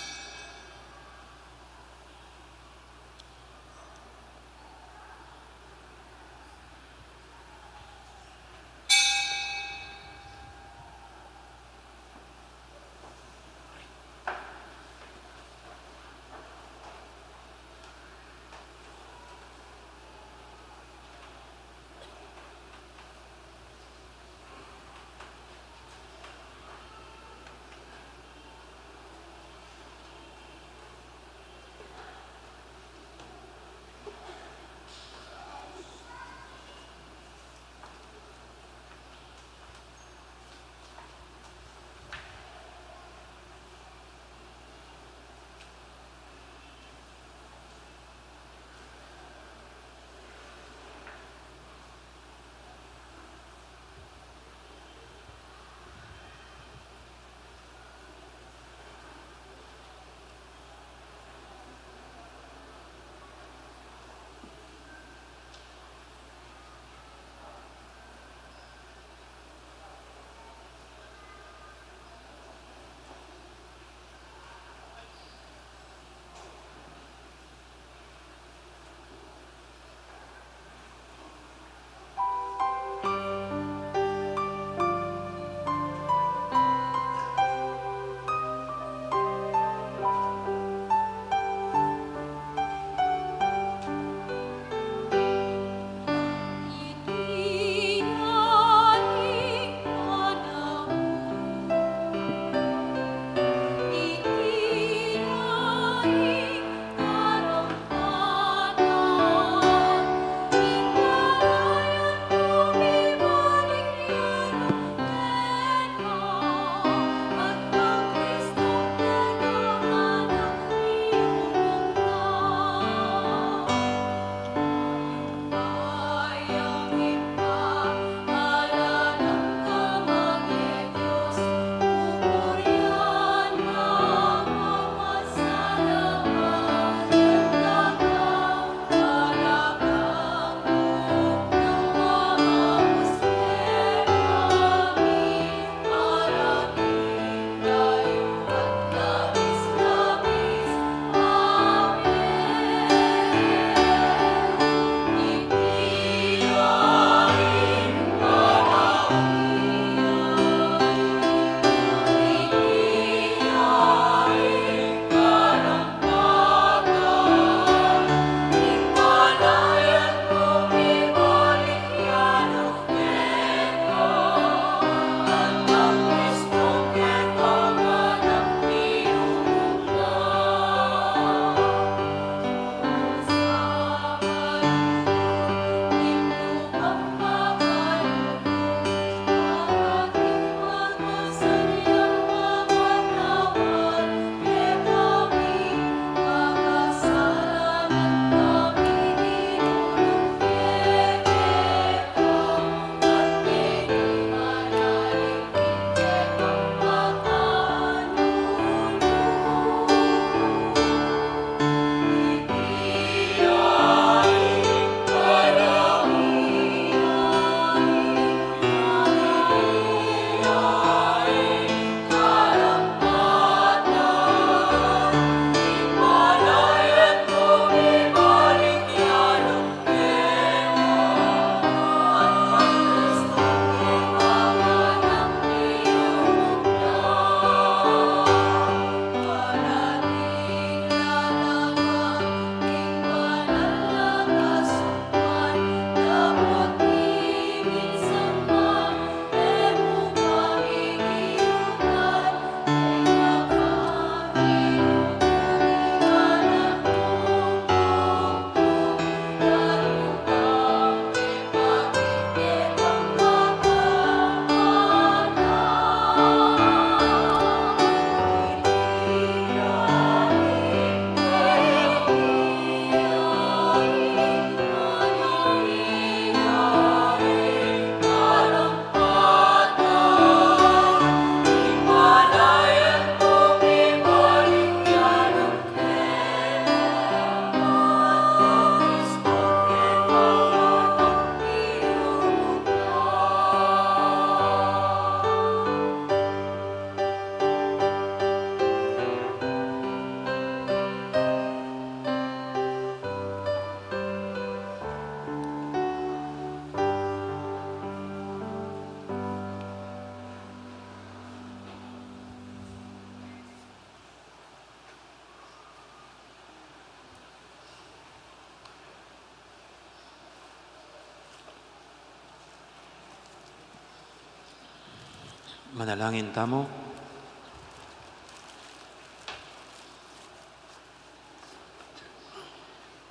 Manalangin tamu.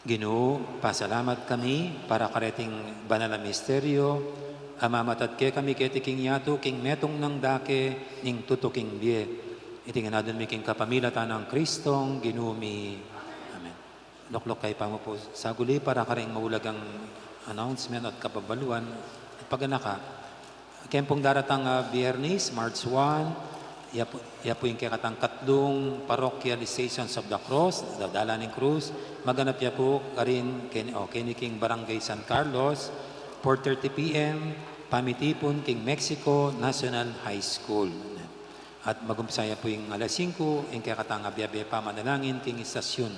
Ginu, pasalamat kami para kareting banal a misteryo a mamatad kekami keti king yatu king metung nang dake ning tutuking bie. Iti ngan adwan mi king kapamilatan nang Kristong Ginu mi. Amen. Lukluk kay pamu pu saguli para karing maulagang announcement at kababaluan at paganaka. Keng pung daratang, ah, Biyernes, March one, ya pu, ya pu ing kekatang katlung Parochial Stations of the Cross, Dadalan ning Krus, maganap ya pu karin ken, o, keni king Barangay San Carlos, four thirty P M, pamitipun king Mexico National High School. At magumpisa ya pu ing alas singko, ing kekatang abiabe pamanalangin king istasyon.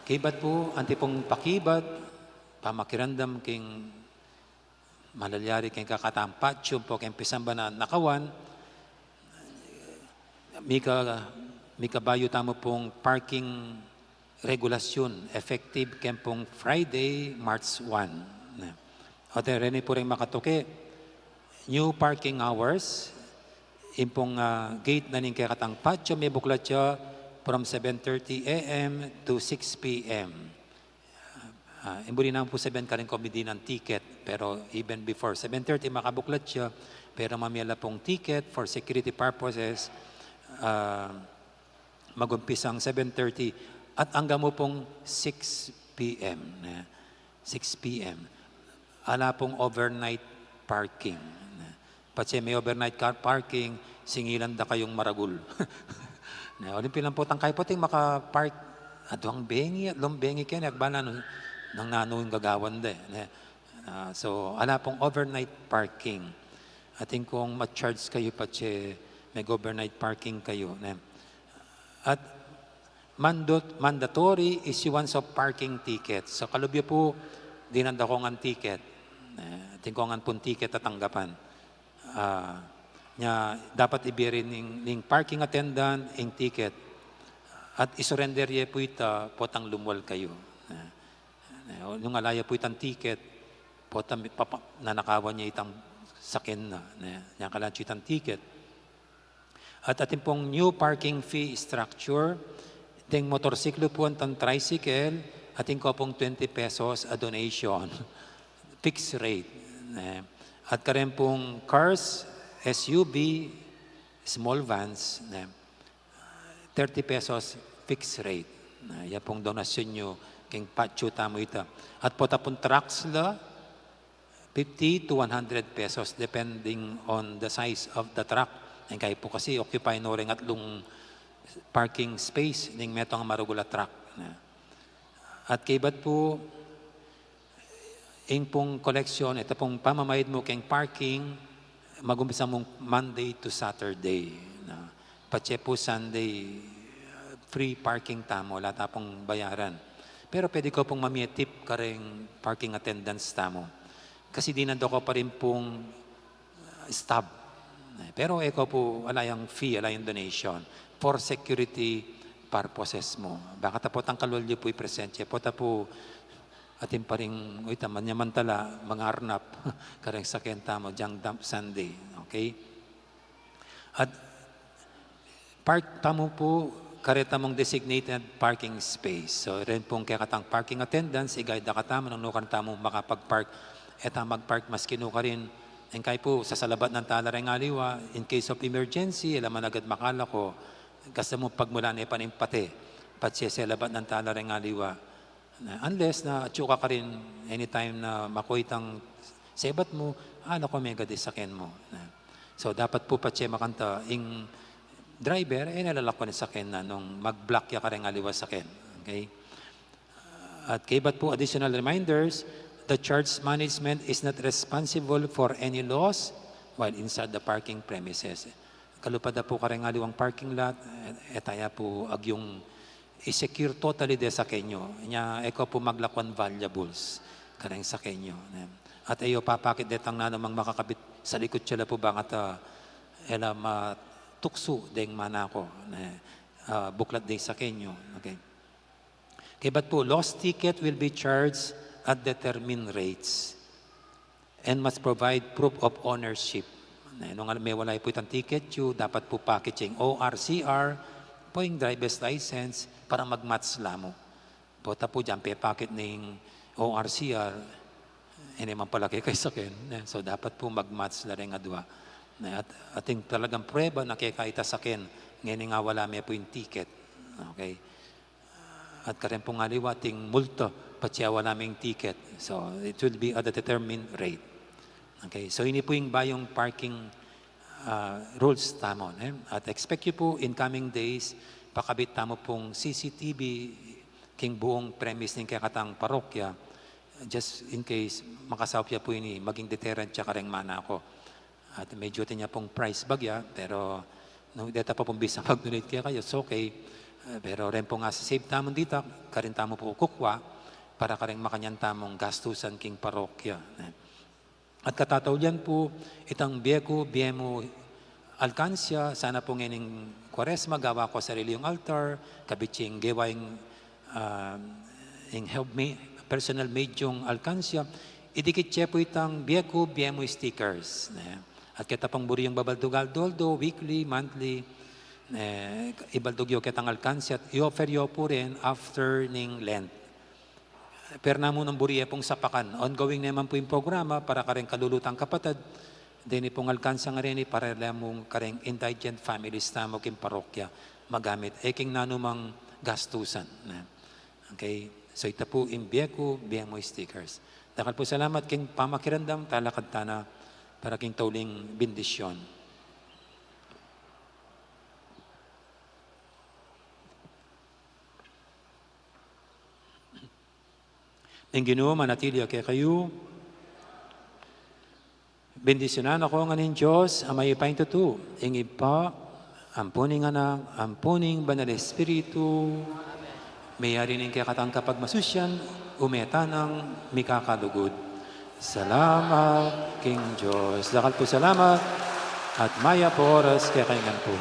Kibat pu, anti pung pakibat, pamakiramdam king malalyari king kekatang patio pu king pisamban a nakawan, mika, mikabayu tamu pung parking regulasyon effective keng pung Friday, March one. Na. Ote, reni pu ring makatuki, new parking hours, ing pung, ah, gate na ning kekatang patio, mibuklat ya from seven thirty A M to six P M. Ah, ing buri namu pu seven karin komi dinan ticket, pero even before seven thirty makabuklat ya, pero mamie la pung ticket for security purposes, ah, magumpisang seven thirty at angga mu pung six P M, ne? Six P M. Ala pung overnight parking, ne? Patse me overnight car parking, singilan da kayung maragul. Ne, uling pilan pu tang kay pu ating maka-park, aduang bengi, atlung bengi keni, agba nanu, nanu ing gagawan de, ne? Ah, so, ala pung overnight parking. Atin kung ma-charge kayu patse meg-overnight parking kayu, ne? At mandot-, mandatory issuance of parking tickets. So, kalub yu pu, dinan da ko ngan ticket. Eh, atin ko ngan pung ticket a tanggapan. Ah, nya, dapat ibie rin ning, ning parking attendant ing ticket. At isurrender ye pu ita potang lumwal kayu. Eh, eh, nung ala ya pu itang ticket, potang papa-, nanakawan ye itang saken na. Eh, nya kalansu itang ticket. At atin pung new parking fee structure, deng motorsiklo pu antang tricycle, atin ko pung twenty pesos a donation. Fixed rate. Ne? At karen pung cars, S U V, small vans, ne? Thirty pesos fixed rate. Ne? Ya pung donasyon yu king patio tamu ita. At pota pung trucks la, fifty to one hundred pesos, depending on the size of the truck. Ing kay pu kasi, occupy no ring atlung parking space ning metung a maragul a truck. At kibat pu, ing pung koleksyon, ita pung pamamayad mu keng parking, magumpisa mung Monday to Saturday. Na, patse pu Sunday, uh, free parking tamu, ala ta pung bayaran. Pero pwede ko pung mamie tip kareng parking attendants tamu. Kasi dinan da ko pa rin pung, uh, stub. Eh, pero e ko pu, ala yang fee, ala yang donation. For security purposes mu. Baka ta potang kalual yu pu i-present ye. Pota pu, atin pa ring, uy, taman ya man tala, mangarnap kareng saken tamu, junk dump Sunday. Okay? At park tamu pu, kare tamung designated parking space. So, ren pung kekatang parking attendants, i-guide da katamu nung nukarin tamu makapag-park. E ta mag-park maski nukarin. Ing kay pu, sasalabat nang tala reng aliwa, in case of emergency, e la man agad makalako. Kasi mu pagmulan e pa ning pate. Patse selabat nang tala reng aliwa. Na, unless na atsu ka karin anytime na makuit ang sebat mu, ah, naku, mega di saken mu. Na. So, dapat pu patse makanta, ing driver, e na lalakwan ing saken na nung mag-block ya kareng aliwa saken. Okay? At kibat pu additional reminders, the church management is not responsible for any loss while inside the parking premises. Kalupad da pu kareng aliwang parking lot, e, e taya pu agyung i-secure totally de saken yu. Nya, e ko pu maglakwan valuables kareng saken yu, ne. At e yu papakit detang nanumang makakabit sa likut ya la pu bang at, ah, e la matuksu deng manako, ne. Ah, buklat deng saken yu. Okay. Kibat pu, lost ticket will be charged at determined rates and must provide proof of ownership. Ne, nung al-, mewala yu pu itang ticket yu, dapat pu pakit yu ing O R C R, pu ing driver's license, para mag-match la mu. Pota pu dinan pepakit ne ing O R C R, e ne man pala keka ing saken, ne? So, dapat pu mag-match la reng adua. Ne, at, atin talagang prueba na keka ita saken, ngening awala me pu ing ticket. Okay? At kareng pung aliwa ating multa, patse awala meng ticket. So, it will be at a determined rate. Okay, so ini pu ing bayung parking, ah, rules tamu, ne? At expect yu pu in coming days, pakabit tamu pung C C T V king buung premise ning kekatang parokya. Just in case, makasaup ya pu ini, maging deterrent ya kareng manako. At medyo atin ya pung price bagya, pero nung deta pa pung bisa mag-donate kekayu, it's okay. Eh, pero reng pung sasave tamu dita, karin tamu pu kukua, para kareng makanyan tamung gastusan king parokya. Eh. At katataulian pu, itang bie ku, bie mu alkansya, sana pu ngening Kuaresma, gawa ku sarili yung altar, kabit ing gawa ing, ah, ing help me, personal made yung alkansya, idikit ye pu itang bie ku, bie mu stickers, ne? At keta pung buri yung babaldug aldo-aldo, weekly, monthly, ne, ibaldug yu ketang alkansya, at i-offer yu pu rin after ning Lent. Pero namu nang buri ye pung sapakan. Ongoing ne man pu ing programa para kareng kalulu tang kapatad. Deni pung alkansya ngeni para la mu kareng indigent families tamu king parokya magamit. E king nanumang gastusan. Ne? Okay? So ita pu ing bie ku, bie mu stickers. Dakal pu salamat king pamakiramdam, talakad tana para king tauling bendisyon. Ing Ginu manatili ya kekayu. Bendisyunan na kayu ngan ning Dios a mayupaya king tutu, ing Ibpa, ampo ning Anak, ampo ning Banal Espiritu. Meyari ning kekatang kapagmasusyan, ume tanang mikakalugud. Salamat king Dios. Dakal pu salamat at mayap a oras kekayu ngan pu.